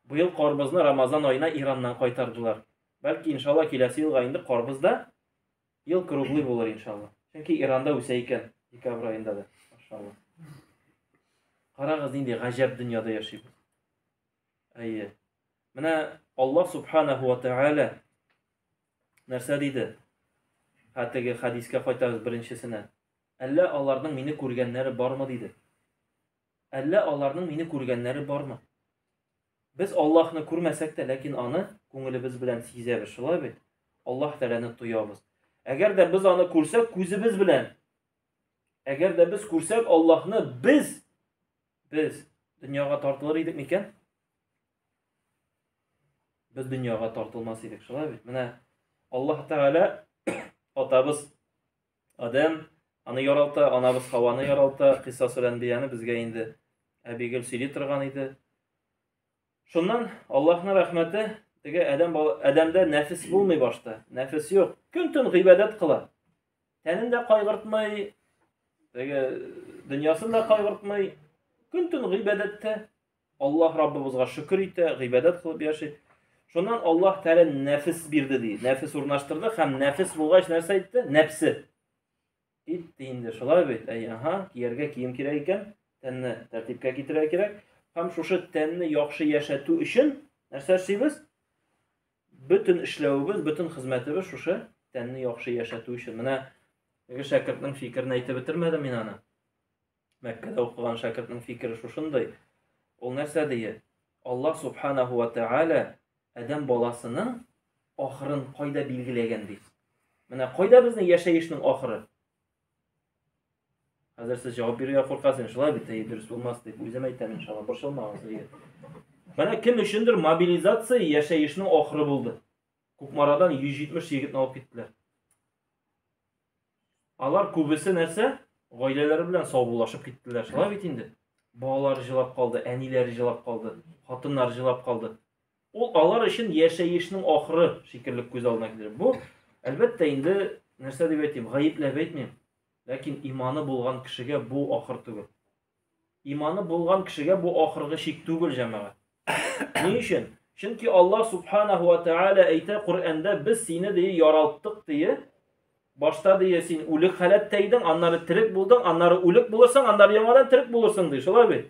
Быел карбызны Рамазан аена Ираннан кайтардылар. Бәлки, иншалла, киләсе елга инде карбыз да Ел круглый булыр иншалла. Чөнки Иранда үсә икән декабрь аенда да. Машалла. Карагыз, нинди гаҗәп дөньяда яшибез. Әйе. Менә Аллаһ субханаху ва тааля нәрсә диде? Ха теге хадискә кайтабыз беренчесенә. Әллә аларның мине күргәннәре бармы диде. Әллә аларның мине күргәннәре бармы? Без Аллаһны күрмәсәк тә, ләкин аны күңелебез белән сизәбез, шулай бит? Аллаһ Тәгаләне тоябыз. Әгәр дә без аны күрсәк күзебез белән, әгәр дә без күрсәк Аллаһны, без без дөньяга тартылыр идек микән? Без дөньяга тартылмас идек, шулай бит? Менә Аллаһ Тәгалә атабыз Адәм аны яралта, анабыз Хаваны яралта, Кыйсасул Әнбияне безгә инде әби гел сөйли торган иде. Шуннан Аллаһның рәхмәте, теге адәм адәмдә нәфес булмый башта. Нәфес юк. Көн-төн гыйбадәт кыла. Тәнен дә кайгыртмый, теге дөньясын да кайгыртмый. Көн-төн гыйбадәттә. Аллаһ Раббыбызга шөкер итә, гыйбадәт кылып яши. Шуннан Аллаһ Тәгалә нәфес бирде ди. Нәфес урнаштырды һәм нәфес булгач нәрсә әйтте? Нәфсе. Итте инде шулай бит. Әй, аһа, кияргә кием кирәк икән, тәнне тәртипкә китерергә кирәк. Һәм шушы тәнне яхшы яшәтү өчен нәрсә эшлибез? Бөтен эшләвебез, бөтен хезмәтебез шушы тәнне яхшы яшәтү өчен. Менә теге шәкертнең фикерен әйтеп бетермәдем мин аны. Мәккәдә укыган шәкертнең фикере шушындый. Ул нәрсә дие? Аллаһ субханаху ва тааля адәм баласының ахырын кайда билгеләгән ди. Менә кайда безнең яшәешнең ахыры? Хәзер сез җавап бирергә куркасыз, шулай бит, әйе, дөрес булмас дип үзем әйтәм, иншалла, борчылмагыз, әйе. Менә кем өчендер мобилизация яшәешнең ахыры булды. Кукмарадан 170 егетне алып киттеләр. Алар күбесе нәрсә? Гаиләләре белән саубуллашып киттеләр. Шулай бит инде. Балалары җылап калды, әниләре җылап калды, хатыннары җылап калды. Ул алар өчен яшәешнең ахыры шикелле күз алдына килер. Бу, әлбәттә, инде нәрсә дип әйтим, гаепләп әйтмим. Ләкин иманы булган кешегә бу ахыр түгел. Иманы булган кешегә бу ахыргы чик түгел, җәмәгать. Ни өчен? Чөнки Аллаһ субханаху ва тааля әйтә Коръәндә, без сине ди яралттык ди. Башта ди син үлек халәттә идең, аннары терек булдың, аннары үлек булырсың, аннары яңадан терек булырсың ди. Шулай бит?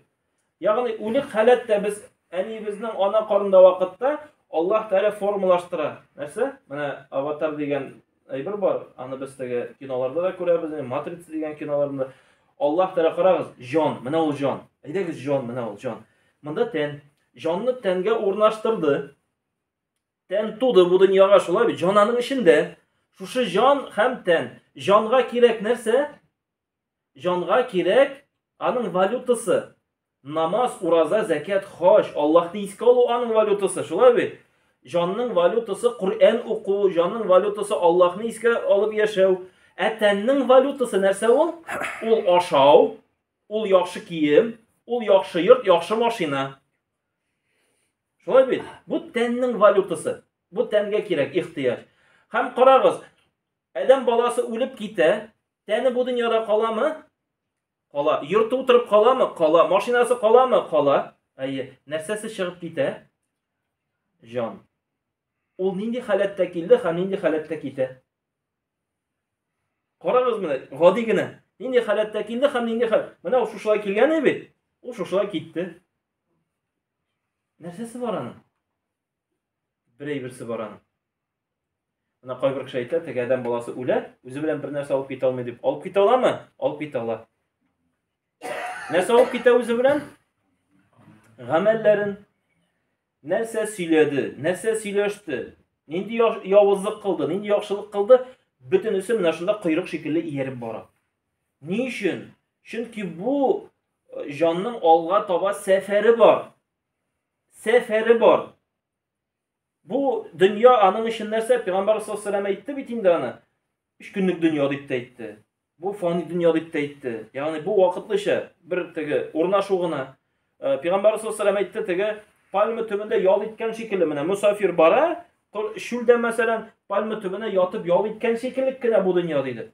Ягъни үлек халәттә без әниебезнең ана карнында вакытта Аллаһ Тәгалә формалаштыра. Нәрсә? Менә Аватар дигән әйбер бар, аны без теге киноларда да күрәбез, Матрица дигән киноларда. Аллаһ Тәгалә карагыз, җан, менә ул җан. Әйдәгез җан, менә ул җан. Монда тән. Җанны тәнгә урнаштырды. Тән туды бу дөньяга, шулай бит, җан аның эчендә. Шушы җан һәм тән. Җанга кирәк нәрсә? Җанга кирәк аның валютасы. Намаз, ураза, зәкят, хаҗ, Аллаһны искә алу аның валютасы, шулай бит? Җанның валютасы Коръән уку, җанның валютасы Аллаһны искә алып яшәү. Ә тәннең валютасы нәрсә ул? Ул ашау, ул яхшы кием, ул яхшы йорт, яхшы машина. Шулай бит? Бу тәннең валютасы. Бу тәнгә кирәк ихтыяҗ. Һәм карагыз, адәм баласы үлеп китә, тәне бу дөньяда каламы? Кала. Йорты утырып каламы? Кала. Машинасы каламы? Кала. Әйе. Нәрсәсе чыгып китә? Җан. Ул нинди халәттә килде һәм нинди халәттә китә? Карагыз менә, гади генә. Нинди халәттә килде һәм нинди хәл. Менә ул шушылай килгән бит. Ул шушылай китте. Нәрсәсе бар аның? Бер әйберсе бар аның. Менә кайбер кеше әйтә, теге адәм баласы үлә, үзе белән бер нәрсә алып китә алмый дип. Алып китә аламы? Алып китә ала. Нәрсә алып китә үзе белән? Гамәлләрен. Нәрсә сөйләде, нәрсә сөйләште, нинди явызлык кылды, нинди яхшылык кылды, бөтенесе менә шунда койрык шикелле ияреп бара. Ни өчен? Чөнки бу э, җанның алга таба сәфәре бар. Сәфәре бар. Бу дөнья аның өчен нәрсә? Пәйгамбәр саллаллаһу алейһи әйтте бит инде аны. Өч көнлек дөнья дип тә әйтте. Бу фани дөнья дип тә әйтте. Ягъни бу вакытлыча бер теге урнашу гына. Э, Пәйгамбәр саллаллаһу алейһи әйтте теге пальма төбендә ял иткән шикелле менә мусафир бара, чүлдә мәсәлән пальма төбенә ятып ял иткән шикелле кенә бу дөнья диде.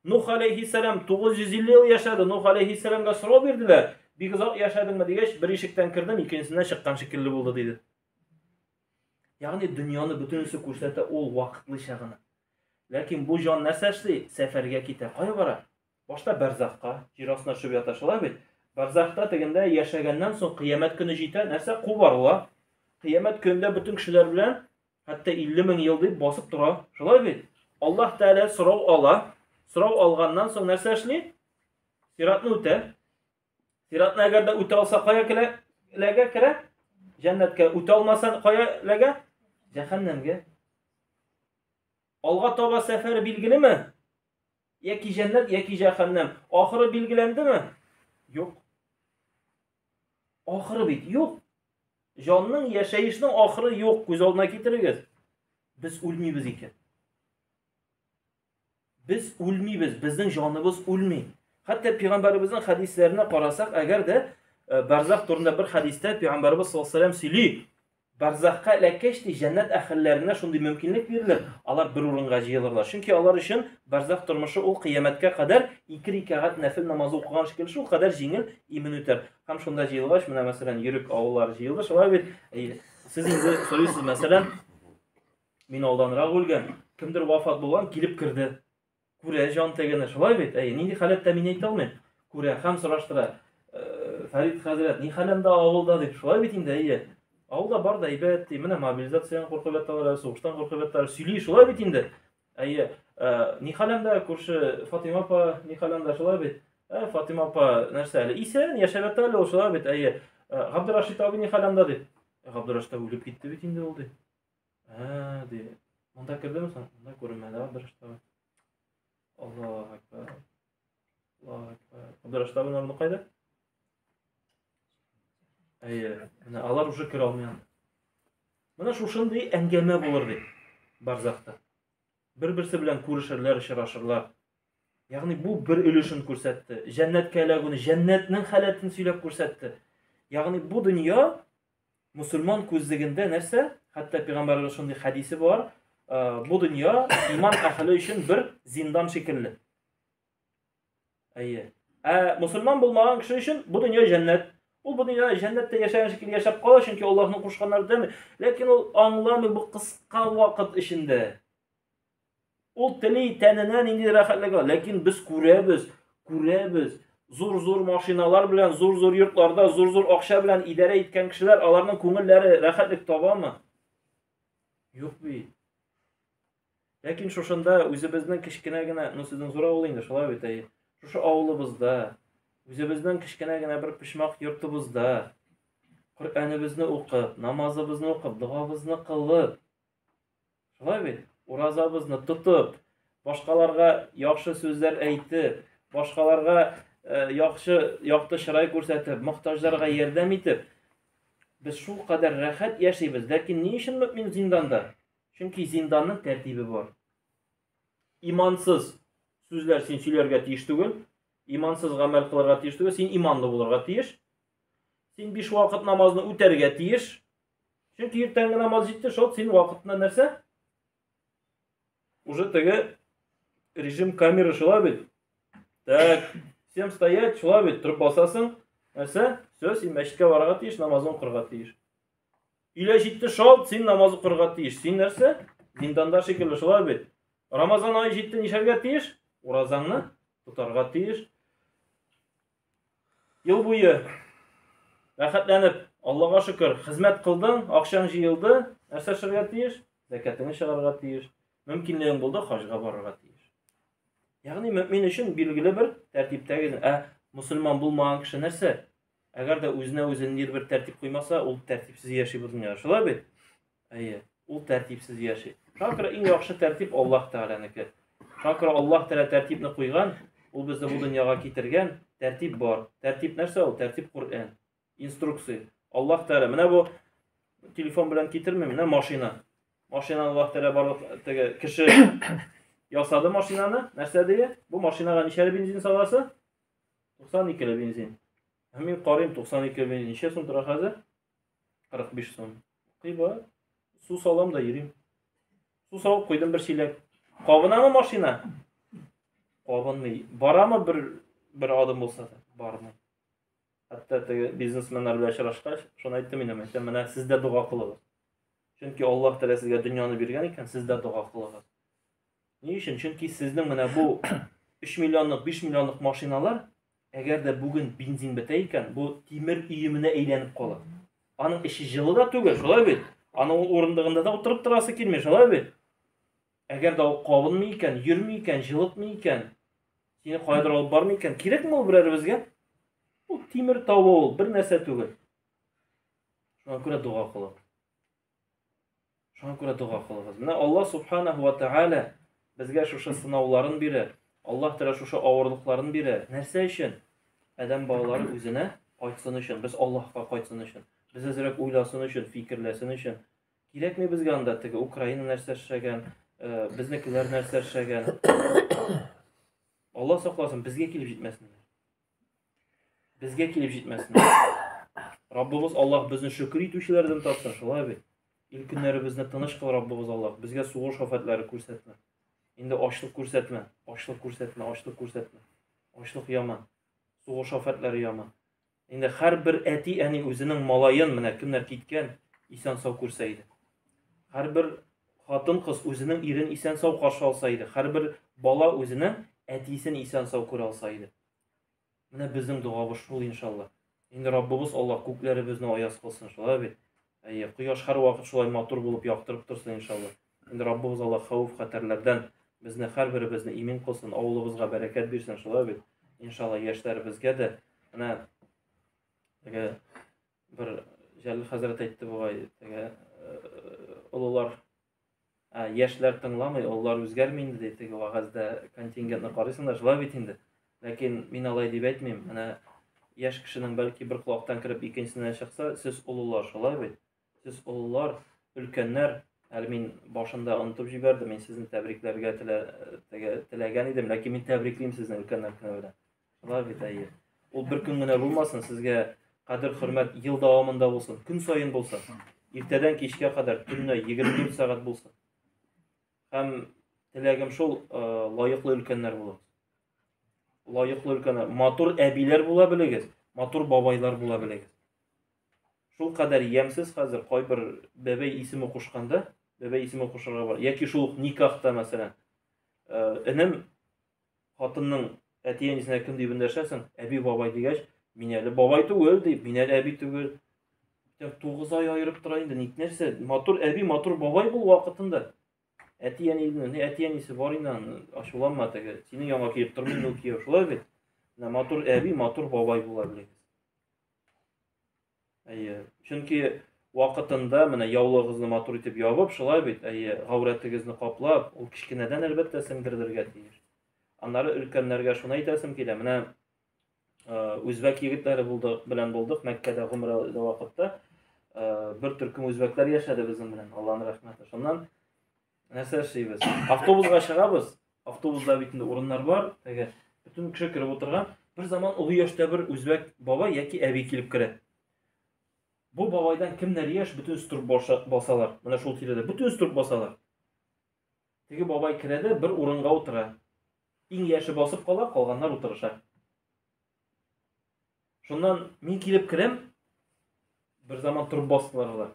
Нух алейһиссәлам 950 ел яшәде. Нух алейһиссәламга сорау бирделәр. Бик озак яшәдеңме дигәч, бер ишектән кердем, икенчесеннән чыккан шикелле булды диде. Ягъни дөньяны бөтенесе күрсәтә ул вакытлыча гына. Ләкин бу җан нәрсә эшли? Сәфәргә китә. Кая бара? Башта бәрзахка, җир астына төшеп ята, шулай бит? Бәрзахта тегендә яшәгәннән соң кыямәт көне җитә, нәрсә кубарыла. Кыямәт көнендә бөтен кешеләр белән хәтта 50 мең ел дип басып тора. Шулай бит? Аллаһ Тәгалә сорау ала. Сорау алганнан соң нәрсә эшли? Сиратны үтә. Сиратны әгәр дә үтә алса, кая керә? Ләгә керә? Җәннәткә. Үтә алмаса, кая ләгә? Җәһәннәмгә. Алга таба сәфәр билгелеме? Яки җәннәт, яки җәһәннәм. Ахыры билгеләндеме? Юк. Ахыры бит юк. Җанның, яшәешнең ахыры юк. Күз алдына китерегез. Без үлмибез икән. Без үлмибез, безнең җаныбыз үлми. Хәтта пәйгамбәребезнең хәдисләренә карасак, әгәр дә э, барзах турында бер хәдистә пәйгамбәребез саллаллаһу алейһи сөйли, барзахка эләккәч ди, җәннәт әһелләренә шундый мөмкинлек бирелер, алар бер урынга җыелырлар. Чөнки алар өчен барзах тормышы ул кыямәткә кадәр ике рикәгать нәфел намазы укыган шикелле шул кадәр җиңел, имин үтәр. Һәм шунда җыелгач, менә мәсәлән, Йөрек авыллары җыелды, шулай бит. Сез инде сорыйсыз, мәсәлән, Мин алданрак үлгән, кемдер вафат булган, килеп керде. Күрә җан тегене, шулай бит? Әй, нинди халәттә мин әйтә алмыйм. Күрә һәм сораштыра. «Э, Фәрид хәзрәт, ни хәл анда авылда дип, шулай бит инде, әйе. Авылда бар да әйбәт, ди. Менә мобилизациядән куркып яталар, сугыштан куркып яталар. Сөйли, шулай бит инде. Әйе, э, ни хәл анда күрше Фатима апа, ни хәл анда, шулай бит? Ә, Фатима апа нәрсә әле? Исән, яшәп ята әле ул, шулай бит? Әйе. «Э, Габдерашит абый ни хәл анда дип. Габдерашит абый үлеп китте бит инде ул ди. Ә, ди. Монда кердеме соң? Монда күренмәде Абдырашт абый. Аллаһу акбар. Аллаһу акбар. Абдырашт абыйның урыны кайда? Әйе, менә алар уже керә алмый анда. Менә шушындый әңгәмә булыр ди барзахта. Бер-берсе белән күрешерләр, очрашырлар. Ягъни бу бер өлешен күрсәтте. Җәннәткә эләгүне, җәннәтнең халәтен сөйләп күрсәтте. Ягъни бу дөнья Мусульман күзлегендә нәрсә? Хәтта пәйгамбәребез шундый хәдисе бар. Э, бу дөнья иман әһеле өчен бер зиндан шикелле. Әйе. Ә мусульман булмаган кеше өчен бу дөнья җәннәт. Ул бу дөньяда җәннәттә яшәгән шикелле яшәп кала, чөнки Аллаһның кушканнарын үтәми. Ләкин ул аңламый бу кыска вакыт эчендә. Ул тели тәненә нинди рәхәтлек ала. Ләкин без күрәбез, күрәбез. Зур-зур машиналар белән, зур-зур йортларда, зур-зур акча белән идарә иткән кешеләр, аларның күңелләре рәхәтлек табамы? Юк бит. Ләкин шушында үзебезнең кечкенә генә, ну сезнең зур авыл инде, шулай бит, әйе. Шушы авылыбызда, үзебезнең кечкенә генә бер почмак йортыбызда Коръәнебезне укып, намазыбызны укып, догабызны кылып, шулай бит, уразабызны тотып, башкаларга яхшы сүзләр әйтеп, башкаларга э, яхшы якты чырай күрсәтеп, мохтаҗларга ярдәм итеп, без шул кадәр рәхәт яшибез. Ләкин ни өчен мөмин зинданда? Чөнки зинданның тәртибе бар. Имансыз сүзләр син сөйләргә тиеш түгел, имансыз гамәл кылырга тиеш түгел, син иманлы булырга тиеш. Син биш вакыт намазны үтәргә тиеш. Чөнки иртәнге намаз җитте, шул син вакытында нәрсә? Уже теге режим камеры шулай бит. Так, всем стоять, шулай бит, торып басасың. Нәрсә? Все, син мәчеткә барырга тиеш, намазын укырга тиеш. Өйлә җитте, шалт, син намаз укырга тиеш. Син нәрсә? Зинданда шикелле, шулай бит. Рамазан ае җитте, нишләргә тиеш? Уразаңны тотарга тиеш. Ел буе рәхәтләнеп, Аллага шөкер, хезмәт кылдың, акчаң җыелды, нәрсә эшләргә тиеш? Зәкятыңны чыгарырга тиеш. Мөмкинлегең булды, хаҗга барырга тиеш. Ягъни мөмин өчен билгеле бер тәртиптәге, ә мусульман булмаган кеше нәрсә? Әгәр дә үзенә үзе ниндидер бер тәртип куймаса, ул тәртипсез яши бу дөньяда. Шулай бит? Әйе, ул тәртипсез яши. Шуңа күрә иң яхшы тәртип Аллаһ Тәгаләнеке. Шуңа күрә Аллаһ Тәгалә тәртипне куйган, ул безне бу дөньяга китергән. Тәртип бар. Тәртип нәрсә ул? Тәртип Коръән. Инструкция. Аллаһ Тәгалә менә бу телефон белән китерми, менә машина. Машинаны Аллаһ Тәгалә барлык теге кеше ясады машинаны. Нәрсә дие? Бу машинага ничәле бензин саласы? 92 ле бензин. Ә мин карыйм, 92 бензин ничә сум тора хәзер? 45 сум. Кыйбат. Су салам да йөрим. Су салып куйдым бер чиләк. Кабынамы машина? Кабынмый. Барамы бер бер адым булса да? Бармый. Хәтта теге бизнесменнар белән очрашкач, шуны әйттем инде, әйтәм, менә сез дә дога кылыгыз. Чөнки Аллаһ Тәгалә сезгә дөньяны биргән икән, сез дә дога кылыгыз. Ни өчен? Чөнки сезнең менә бу 3 миллионлык, 5 миллионлык машиналар, әгәр дә бүген бензин бетә икән, бу тимер өеменә әйләнеп кала. Аның эче җылы да түгел, шулай бит? Аның ул урындыгында да утырып торасы килми, шулай бит? Әгәр дә ул кабынмый икән, йөрми икән, җылытмый икән, сине каядыр алып бармый икән, кирәкме ул берәребезгә? Ул тимер тавы ул, бер нәрсә түгел. Шуңа күрә дога кылыгыз. Шуңа күрә дога кылыгыз. Менә Аллаһ субханаху ва тааля безгә шушы сынауларын бирә. Аллаһ Тәгалә шушы авырлыкларын бирә. Нәрсә өчен? Адәм балалары үзенә кайтсын өчен, без Аллаһка кайтсын өчен, без әзрәк уйласын өчен, фикерләсен өчен. Кирәкми безгә анда теге Украина нәрсә эшләгән, э, безнекеләр нәрсә эшләгән. Аллаһ сакласын, безгә килеп җитмәсен. Безгә килеп җитмәсен. Раббыбыз Аллаһ безне шөкер итүчеләрдән тапсын, шулай бит. Ил көннәребезне тыныч кыл, Раббыбыз Аллаһ. Безгә сугыш афәтләре күрсәтмә. Инде ачлык күрсәтмә, ачлык күрсәтмә, ачлык күрсәтмә. Ачлык яман. Сугыш афәтләре яман. Инде һәрбер әти-әни үзенең малаен, менә кемнәр киткән, исән-сау күрсә иде. Һәрбер хатын-кыз үзенең ирен исән-сау каршы алса иде. Һәрбер бала үзенең әтисен исән-сау күрә алса иде. Менә безнең догабыз шул, иншалла. Инде Раббыбыз Аллаһ күкләребезне аяз кылсын, шулай бит? Әйе, кояш һәрвакыт шулай матур булып яктырып торсын, иншалла. Инде Раббыбыз Аллаһ хәвеф-хәтәрләрдән безне һәрберебезне имин кылсын, авылыбызга бәрәкәт бирсен, шулай бит? Иншалла, яшьләребезгә дә менә теге бер Җәлил хәзрәт әйтте бугай, теге э, олылар ә, яшьләр тыңламый, олылар үзгәрми инде ди, теге вәгазьдә контингентны карыйсың да, шулай бит инде. Ләкин мин алай дип әйтмим. Менә яшь кешенең бәлки бер колактан кереп икенчесенә чыкса, сез олылар, шулай бит? Сез олылар, өлкәннәр, әле мин башында онытып җибәрдем, мин сезне тәбрикләргә телә, теләгән идем, ләкин мин тәбриклим сезне өлкәннәр көне белән. Шулай бит, әйе. Ул бер көн генә булмасын, сезгә кадер-хөрмәт ел дәвамында булсын, көн саен булсын. Иртәдән кичкә кадәр, төнлә 24 сәгать булсын. Һәм теләгем шул, э, лаеклы өлкәннәр булыгыз. Лаеклы өлкәннәр, матур әбиләр була белегез, матур бабайлар була белегез. Шул кадәр ямьсез хәзер кайбер бәбәй исеме кушканда, бәбәй исеме кушарга бар. Яки шул ук никахта, мәсәлән, э, энем хатынның әти-әнисенә кем дип эндәшәсең? Әби, бабай дигәч, мин әле бабай түгел дип, мин әле әби түгел. 9 ай аерып тора инде, ник нәрсә? Матур әби, матур бабай бул вакытында. Әти-әнинең, әти-әнисе бар инде аны, ачуланма теге. Синең янга килеп тормый инде ул кияү, шулай бит? Менә матур әби, матур бабай була белегез. Әйе. Чөнки вакытында менә яулыгыгызны матур итеп ябып, шулай бит? Әйе, гаурәтегезне каплап, ул кечкенәдән әлбәттә сеңдерелергә тиеш. Аннары өлкәннәргә шуны әйтәсем килә. Менә үзбәк егетләре булдык, белән булдык Мәккәдә гомрәдә вакытта. Бер төркем үзбәкләр яшәде безнең белән, Аллаһның рәхмәте. Шуннан нәрсә эшлибез? Автобусга чыгабыз. Автобуста бит инде урыннар бар. Теге бөтен кеше кереп утырган. Бер заман олы яшьтә бер үзбәк бабай яки әби килеп керә. Бу бабайдан кемнәр яшь, бөтенесе торып басалар. Менә шул тирәдә бөтенесе торып басалар. Теге бабай керә дә бер урынга утыра. Иң яше басып кала, калганнар утырыша. Шуннан мин килеп керәм, бер заман торып бастылар алар.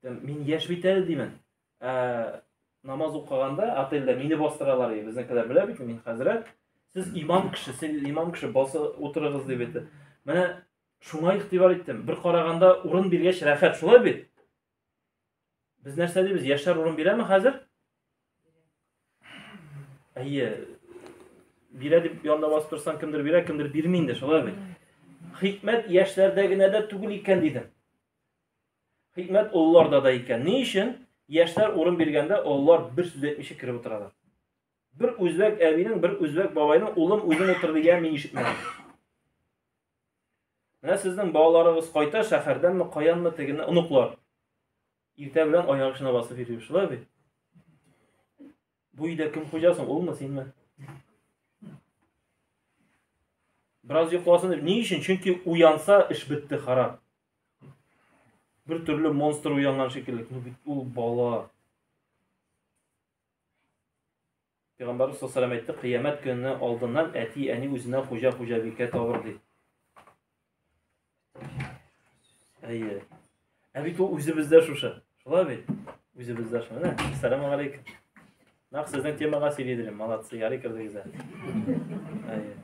Мин яшь бит әле димен. Ә, намаз укыганда отельдә мине бастыралар, безнекеләр белә бит, мин хәзрәт. Сез имам кеше, сез имам кеше, басы утырыгыз дип әйтте. Менә шуңа игътибар иттем. Бер караганда урын биргәч рәхәт, шулай бит? Без нәрсә дибез? Яшьләр урын бирәме хәзер? Әйе. Бирә дип янында басып торсаң, кемдер бирә, кемдер бирми инде, шулай бит. Хикмәт яшьләрдә генә дә түгел икән дидем. Хикмәт олыларда да икән. Ни өчен? Яшьләр урын биргәндә олылар бер сүз әйтмичә кереп утыралар. Бер үзбәк әбинең, бер үзбәк бабайның улым үзең утыр дигән мин ишетмәдем. Менә сезнең балаларыгыз кайта шәһәрдәнме, каянмы тегене оныклар. Иртә белән аяк очына басып йөри, шулай бит? Бу өйдә кем хуҗа соң, улмы, синме? Бераз йокласын дип. Ни өчен? Чөнки уянса, эш бетте, харап. Бер төрле монстр уянган шикелле. Ну бит ул бала. Пәйгамбәрбез саллаллаху алейһи әйтте, кыямәт көненә алдыннан әти-әни үзенә хуҗа-хуҗабикә табыр ди. Әйе. Ә бит ул үзебездә шушы. Шулай бит? Үзебездә шушы. Менә, ассаламу алейкум. Нәкъ сезнең темага сөйли идем. Молодцы, ярый кердегез әле. Әйе.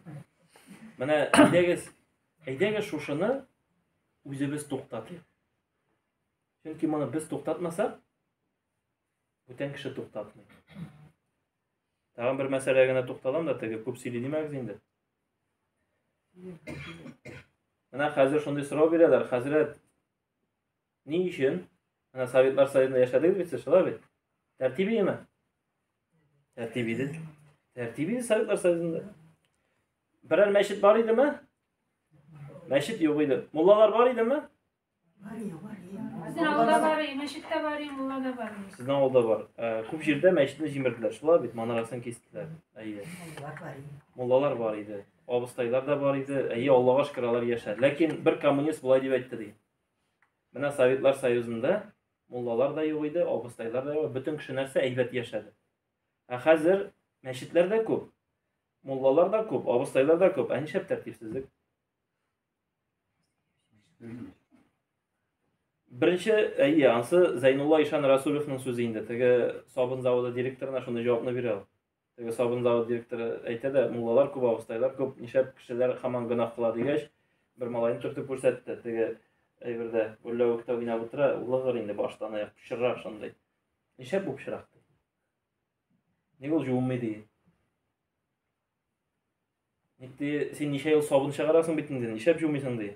Менә әйдәгез, әйдәгез шушыны үзебез туктатыйк. Чөнки моны без туктатмасак, Бүтән кеше туктатмый. Тагын бер мәсьәләгә генә тукталам да, теге күп сөйли димәгез инде. Менә хәзер шундый сорау бирәләр, хәзрәт, ни өчен? Менә Советлар Союзында яшәдегез бит сез, шулай бит? Тәртип иеме? Тәртип иде. Тәртип иде Советлар Союзында. Берәр мәчет бар идеме? Мәчет юк иде. Муллалар бар идеме? Безнең авылда бар, мәчет тә бар, мулла да бар. Сезнең авылда бар. Э, күп җирдә мәчетне җимерделәр. Шулай бит, манарасын кистеләр. Әйе. Муллалар бар иде. Муллалар бар иде. Абыстайлар да бар иде. Әйе, Аллага шөкер, алар яшәде. Ләкин бер коммунист болай дип әйтте ди. Менә Советлар Союзында муллалар да юк иде, абыстайлар да юк, бөтен кеше нәрсә әйбәт яшәде. Ә хәзер мәчетләр дә күп, муллалар да күп, абыстайлар да күп. Ә нишләп тәртипсезлек? Беренче, әйе, ансы Зәйнулла Ишан Расулевның сүзе инде. Теге сабын заводы директорына шундый җавапны бирә ул. Теге сабын заводы директоры әйтә дә, муллалар күп, абыстайлар күп, нишләп кешеләр һаман гөнаһ кыла дигәч, бер малайны төртеп күрсәтте. Теге әйбердә гөлләвектә уйнап утыра, улыгыр инде баштан аяк пычрак шундый. Нишләп бу пычрак ди? Ник ул жуынмый ди? Ник ди, син ничә ел сабын чыгарасың бит инде, нишләп жумыйсың ди.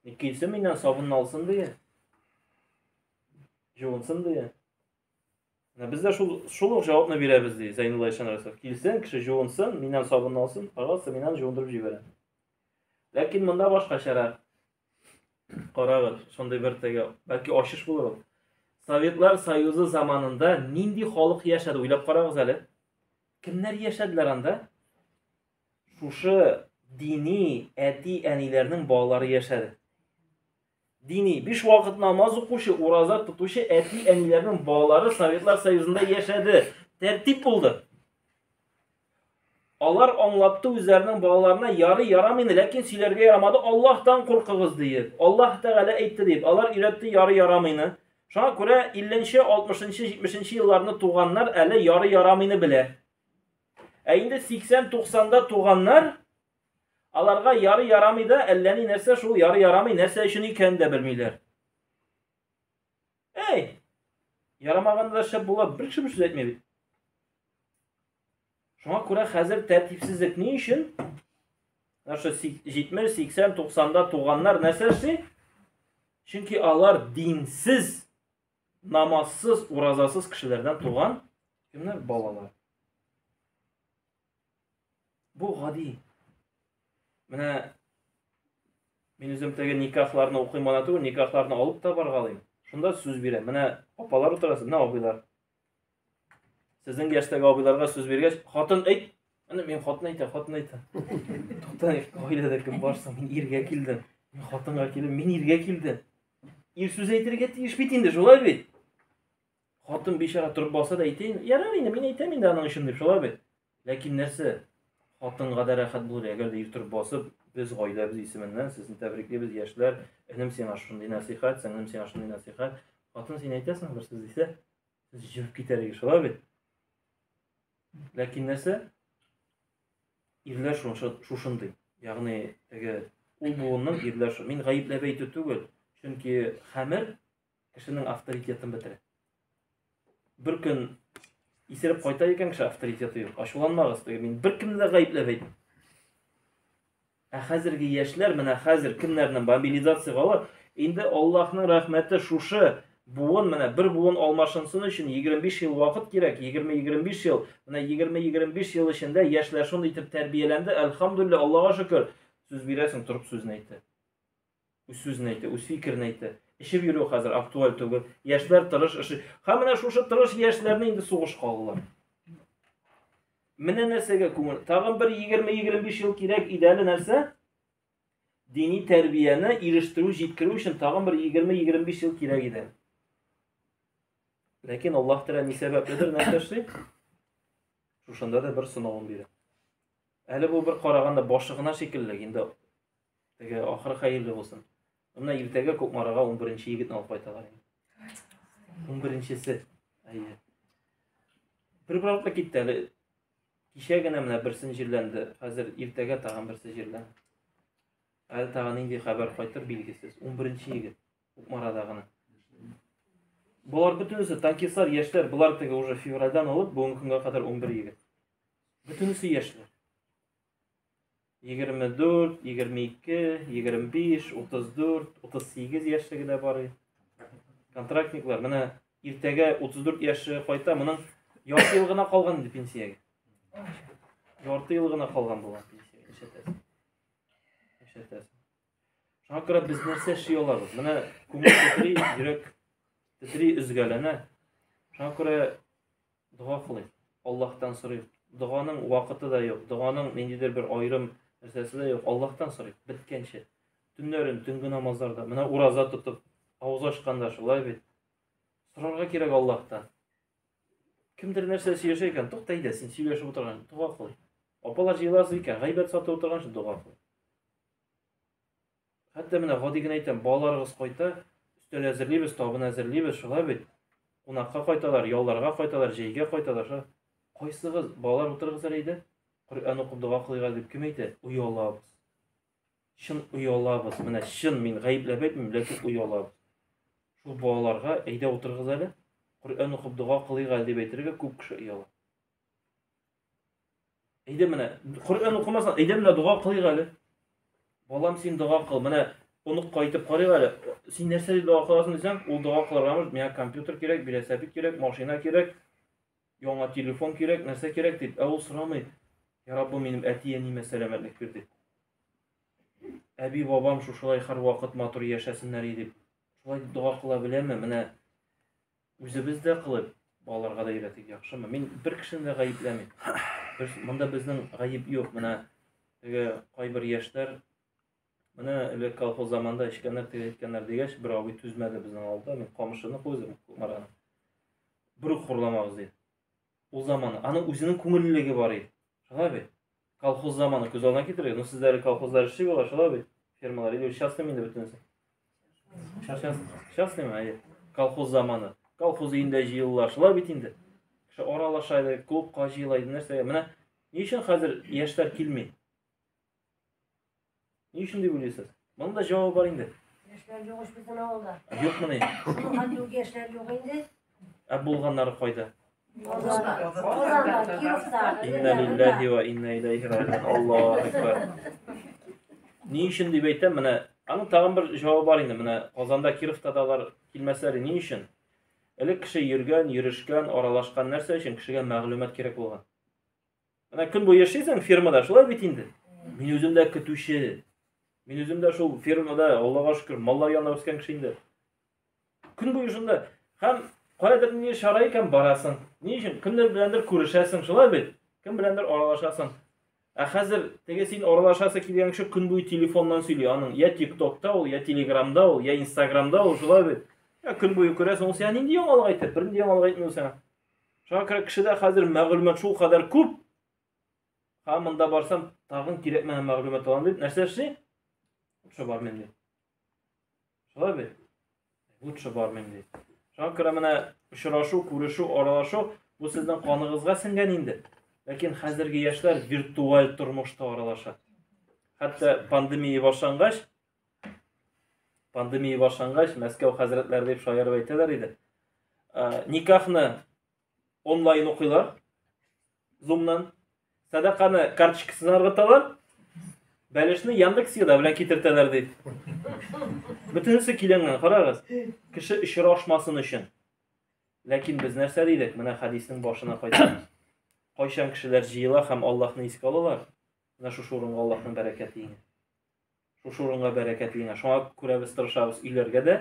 Ник килсен миннән сабынны алсын ди. Жуынсын ди. Менә без дә шул шул ук җавапны бирәбез ди Зәйнулла Ишанрасов. Килсен, кеше жуынсын, миннән сабынны алсын, пожалуйста, миннән жуындырып җибәрәм. Ләкин монда башкачарак. Карагыз, шундый бер теге, бәлки ачыш булыр ул. Советлар Союзы заманында нинди халык яшәде, уйлап карагыз әле. Кемнәр яшәделәр анда? Шушы дини әти-әниләрнең балалары яшәде. Дини, биш вакыт намаз укучы, ураза тотучы әти-әниләрнең балалары Советлар Союзында яшәде. Тәртип булды. Алар аңлатты үзләренең балаларына ярый ярамыйны, ләкин сөйләргә ярамады, Аллаһтан куркыгыз диеп. Аллаһ Тәгалә әйтте диеп. Алар өйрәтте ярый ярамыйны. Шуңа күрә 50 нче, 60 нчы, 70 нче елларны туганнар әле ярый ярамыйны белә. Ә инде 80-90да туганнар аларга ярый ярамый да әллә ни нәрсә шул ярый ярамый нәрсә өчен икәнен дә белмиләр. Әй! Ярамаганда да шәп була, бер кеше бер сүз әйтми бит. Шуңа күрә хәзер тәртипсезлек ни өчен? Менә 70, 80, 90-да туганнар нәрсә эшли? Чөнки алар динсез, намазсыз, уразасыз кешеләрдән туган кемнәр? Балалар. Бу гади. Менә мин үзем теге никахларны укыйм гына түгел, никахларны алып та баргалыйм. Шунда сүз бирәм. Менә апалар утырасыз, менә абыйлар. Сезнең яшьтәге абыйларга сүз биргәч, хатын әйт. Әнә мин хатын әйтә, хатын әйтә. Тукта, гаиләдә кем барсың, мин иргә килдем. Мин хатынга килдем, мин иргә килдем. Ир сүз әйтергә тиеш бит инде, шулай бит? Хатын бичара торып баса да әйтә инде. Ярар инде, мин әйтәм инде аның өчен дип, шулай бит? Ләкин нәрсә? Хатынга да рәхәт булыр, әгәр дә ир торып басып, без гаиләбез исеменнән сезне тәбриклибез, яшьләр, энем сиңа шундый нәсыйхәт, сеңлем сиңа шундый нәсыйхәт. Хатын син әйтәсең бер сүз дисә, сез җебеп китәр идек, шулай бит? Ләкин нәрсә? Ирләр шушындый. Ягъни теге ул буынның ирләр шу. Мин гаепләп әйтү түгел, чөнки хәмер кешенең авторитетын бетерә. Бер көн исереп кайта икән кеше авторитеты юк. Ачуланмагыз, теге мин беркемне дә гаепләп әйтмим. Ә хәзерге яшьләр, менә хәзер кемнәрне мобилизациягә ала, инде Аллаһның рәхмәте шушы буын, менә бер буын алмашынсын өчен 25 ел вакыт кирәк, 20-25 ел. Менә 20-25 ел эчендә яшьләр шундый итеп тәрбияләнде, әлхәмдүлилләһ, Аллаһка шөкер. Сүз бирәсең, торып сүзен әйтә. Үз сүзен әйтә, үз фикерен әйтә. Эчеп йөрү хәзер актуаль түгел. Яшьләр тырыш эшли. Һәм менә шушы тырыш яшьләрне инде сугышка алалар. Менә нәрсәгә күңел. Тагын бер 20-25 ел кирәк иде әле нәрсә? Дини тәрбияне ирештерү, җиткерү өчен тагын бер 20-25 ел кирәк иде. Ләкин Аллаһ Тәгалә ни сәбәпледер нәрсә эшли? Шушында да бер сынавын бирә. Әле бу бер караганда башы гына шикелле, инде Теге ахыры хәерле булсын. Менә иртәгә Кукмарага 11 егетне алып кайталар инде. 11-нчесе. Әйе. Бер бер артлы китте әле. Кичә генә менә берсен җирләнде. Хәзер иртәгә тагын берсе җирләнде. Әле тагын нинди хәбәр кайтыр билгесез. 11 егет Кукмарада гына. Болар бөтенесе танкистлар, яшьләр, болар теге уже февральдан алып бүгенге көнгә кадәр 11 егет. Бөтенесе яшьләр. 24, 22, 25, 34, 38 яшьлеге дә бар. Контрактниклар, менә иртәгә 34 яше кайта, моның ярты ел гына калган инде пенсиягә. Ярты ел гына калган булган пенсиягә. Нишләтәсең? Нишләтәсең? Шуңа күрә без нәрсә эшли алабыз? Менә күңел тетри, йөрәк тетри, өзгәләнә. Шуңа күрә Дога кылыйк, Аллаһтан сорыйк. Доганың вакыты да юк, доганың ниндидер бер аерым нәрсәсе дә юк. Аллаһтан сорыйк, беткәнче. Төннәрен, төнге намазларда, менә ураза тотып, авыз ачканда шулай бит. Сорарга кирәк Аллаһтан. Кемдер нәрсә сөйләшә икән, тукта әйдә, син сөйләшеп утырган, дога кылыйк. Апалар җыеласыз икән, гайбәт сатып утырганчы дога кылыйк. Хәтта менә гади генә әйтәм, балаларыгыз кайта, өстәл әзерлибез, табын әзерлибез, шулай бит. Кунакка кайталар, ялларга кайталар, җәйгә кайталар, шулай. Кайсыгыз, балалар утырыгыз әле әйдә, Коръән укып дога кылыйк әле дип кем әйтә? Оялабыз. Чын оялабыз. Менә чын мин гаепләп әйтмим, ләкин оялабыз. Шул балаларга әйдә утырыгыз әле, Коръән укып дога кылыйк әле дип әйтергә күп кеше ояла. Әйдә менә, Коръән укымасаң, әйдә менә дога кылыйк әле. Балам, син дога кыл. Менә онык кайтып карыйк әле. Син нәрсә дип дога кыласың дисәң, ул дога кылырга может, миңа компьютер кирәк, велосипед кирәк, машина кирәк, яңа телефон кирәк, нәрсә кирәк дип. Ә ул сорамый. Я Раббым, минем әти-әниемә сәламәтлек бир дип. Әби бабам шушылай һәрвакыт матур яшәсеннәр иде дип. Шулай дип дога кыла беләме? Менә Үзебез дә кылып, балаларга да өйрәтик, яхшымы? Мин бер кешене дә гаепләмим. Бер, монда безнең гаеп юк. Менә теге кайбер яшьләр менә элек колхоз заманында эчкәннәр, теге әйткәннәр дигәч, бер абый түзмәде безнең авылда. Мин камышыны үзем Кукмараны. Бер үк хурламагыз диде. Ул заманы. Аның үзенең күңеллелеге бар иде. Шулай бит? Колхоз заманы күз алдына китерегез. Ну, сездә әле колхозлар эшли була, шулай бит? Фермалар или частный инде бөтенесе. Частный мы, әйе. Колхоз заманы. Колхоз өендә җыелалар, шулай бит инде. Кеше аралаша иде, клубка җыела иде, нәрсәгә. Менә ни өчен хәзер яшьләр килми? Ни өчен дип уйлыйсыз? Моның да җавабы бар инде. Яшьләр юк ич безнең авылда. Юкмыни? Шуның хәтле үк яшьләр юк инде. Ә булганнары кайда? Казанда, Кировта. Инна лилләһи ва инна иләйһи раҗиун. Аллаһу акбар. Ни өчен дип әйтәм, менә аның тагын бер җавабы бар инде. Менә Казанда, Кировта да алар килмәсләр ни өчен? Элек кеше йөргән, йөрешкән, аралашкан нәрсә өчен кешегә мәгълүмат кирәк булган. Менә көн буе яшисең фермада, шулай бит инде. Мин үзем дә көтүче. Мин үзем дә шул фермада, Аллага шөкер, маллар янында үскән кеше инде. Көн буе шунда. Һәм каядыр ни чара икән барасың. Ни өчен? Кемнәр беләндер күрешәсең, шулай бит? Кем беләндер аралашасың. Ә хәзер теге син аралашасы килгән кеше көн буе телефоннан сөйли. Аның я ТикТокта ул, я Телеграмда ул, я Инстаграмда ул, шулай бит? Я көн буе күрәсең, ул сиңа нинди яңалык әйтә? Бернинди яңалык әйтми ул сиңа. Шуңа күрә кешедә хәзер мәгълүмат шул кадәр күп. Һәм монда барсам, тагын кирәкмәгән мәгълүмат алам дип, нәрсә эшли? Лучше бармыйм ди. Шулай бит? Лучше бармыйм ди. Шуңа күрә менә очрашу, күрешү, аралашу бу сезнең каныгызга сеңгән инде. Ләкин хәзерге яшьләр виртуаль тормышта аралаша. Хәтта пандемия башлангач, пандемия башлангач, Мәскәү хәзрәтләре дип шаярып әйтәләр иде. Никахны онлайн укыйлар, Зумнан. Сәдаканы карточкасына ыргыталар. Бәлешне Яндекс Еда белән китертәләр ди. Бөтенесе киләнгән, карагыз. Кеше очрашмасын өчен. Ләкин без нәрсә дидек? Менә хәдиснең башына кайтабыз. Кайчан кешеләр җыела һәм Аллаһны искә алалар, менә шушы урынга Аллаһның бәрәкәте иңә. Шушы урынга бәрәкәте иңә. Шуңа күрә без тырышабыз өйләргә дә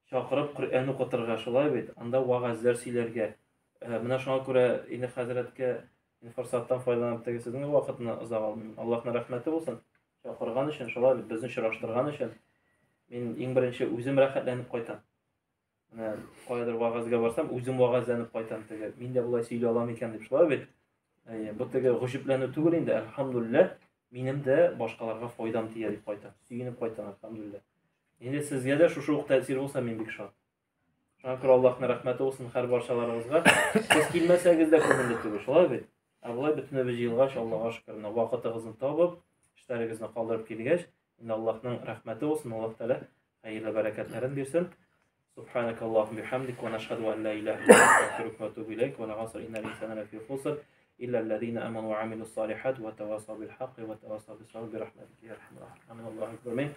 чакырып Коръән укытырга, шулай бит? Анда вәгазьләр сөйләргә. Э, менә шуңа күрә инде хәзрәткә форсаттан файдаланып теге сезнең вакытны озак алмыйм. Аллаһның рәхмәте булсын. Чакырган өчен, шулай бит, безне очраштырган өчен. Мин иң беренче үзем рәхәтләнеп кайтам. Менә каядыр вәгазьгә барсам, үзем вәгазьләнеп кайтам теге. Мин дә болай сөйли алам икән дип, шулай бит? Әйе, бу теге гаҗәпләнү түгел инде, әлхәмдүлилләһ, минем дә башкаларга файдам тия дип кайтам. Сөенеп кайтам, әлхәмдүлилләһ. Инде сезгә дә шушы ук тәэсир булса, мин бик шат. Шуңа күрә Аллаһның рәхмәте булсын һәр барчаларыгызга. Сез килмәсәгез дә күңелле түгел, шулай бит? Ә болай бөтенебез җыелгач, Аллаһка шөкер, менә вакытыгызны табып, эшләрегезне калдырып килгәч, инде Аллаһның рәхмәте булсын, Аллаһ Тәгалә хәерле бәрәкәтләрен бирсен. سبحانك اللهم بحمدك ونشهد أن لا إله إلا أنت نستغفرك ونتوب إليك والعصر إن الإنسان لفي خسر إلا الذين آمنوا وعملوا الصالحات وتواصوا بالحق وتواصوا بالصبر برحمتك يا أرحم الراحمين. الله أكبر. Мин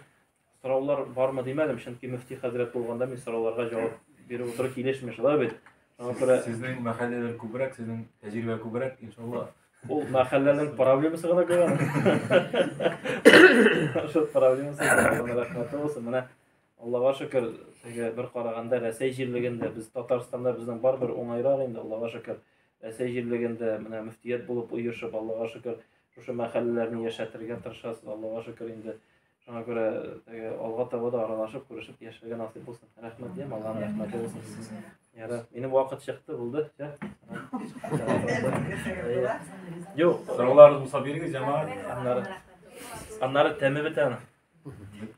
сораулар бармы димәдем, чөнки мөфти хәзрәт булганда мин сорауларга җавап биреп утыру килешми, шулай бит? Шуңа күрә Сезнең мәхәлләләр күбрәк, сезнең тәҗрибә күбрәк, иншалла. Ул мәхәлләнең проблемасы гына күрә. Шул проблемасы, Аллаһның рәхмәте булсын. Менә Аллага шөкер, теге бер караганда Рәсәй җирлегендә без Татарстанда безнең барыбер уңайрак инде, Аллага шөкер. Рәсәй җирлегендә менә мөфтият булып оешып, Аллага шөкер, шушы мәхәлләләрне яшәтергә тырышасыз, Аллага шөкер инде. Шуңа күрә теге алга таба да аралашып, күрешеп яшәргә насыйп булсын. Рәхмәт дим, Аллаһның рәхмәте булсын. Яра, минем вакыт чыкты, булды. Юк, сорауларыгыз булса бирегез, җәмәгать. Аннары, аннары тәме бетә аның.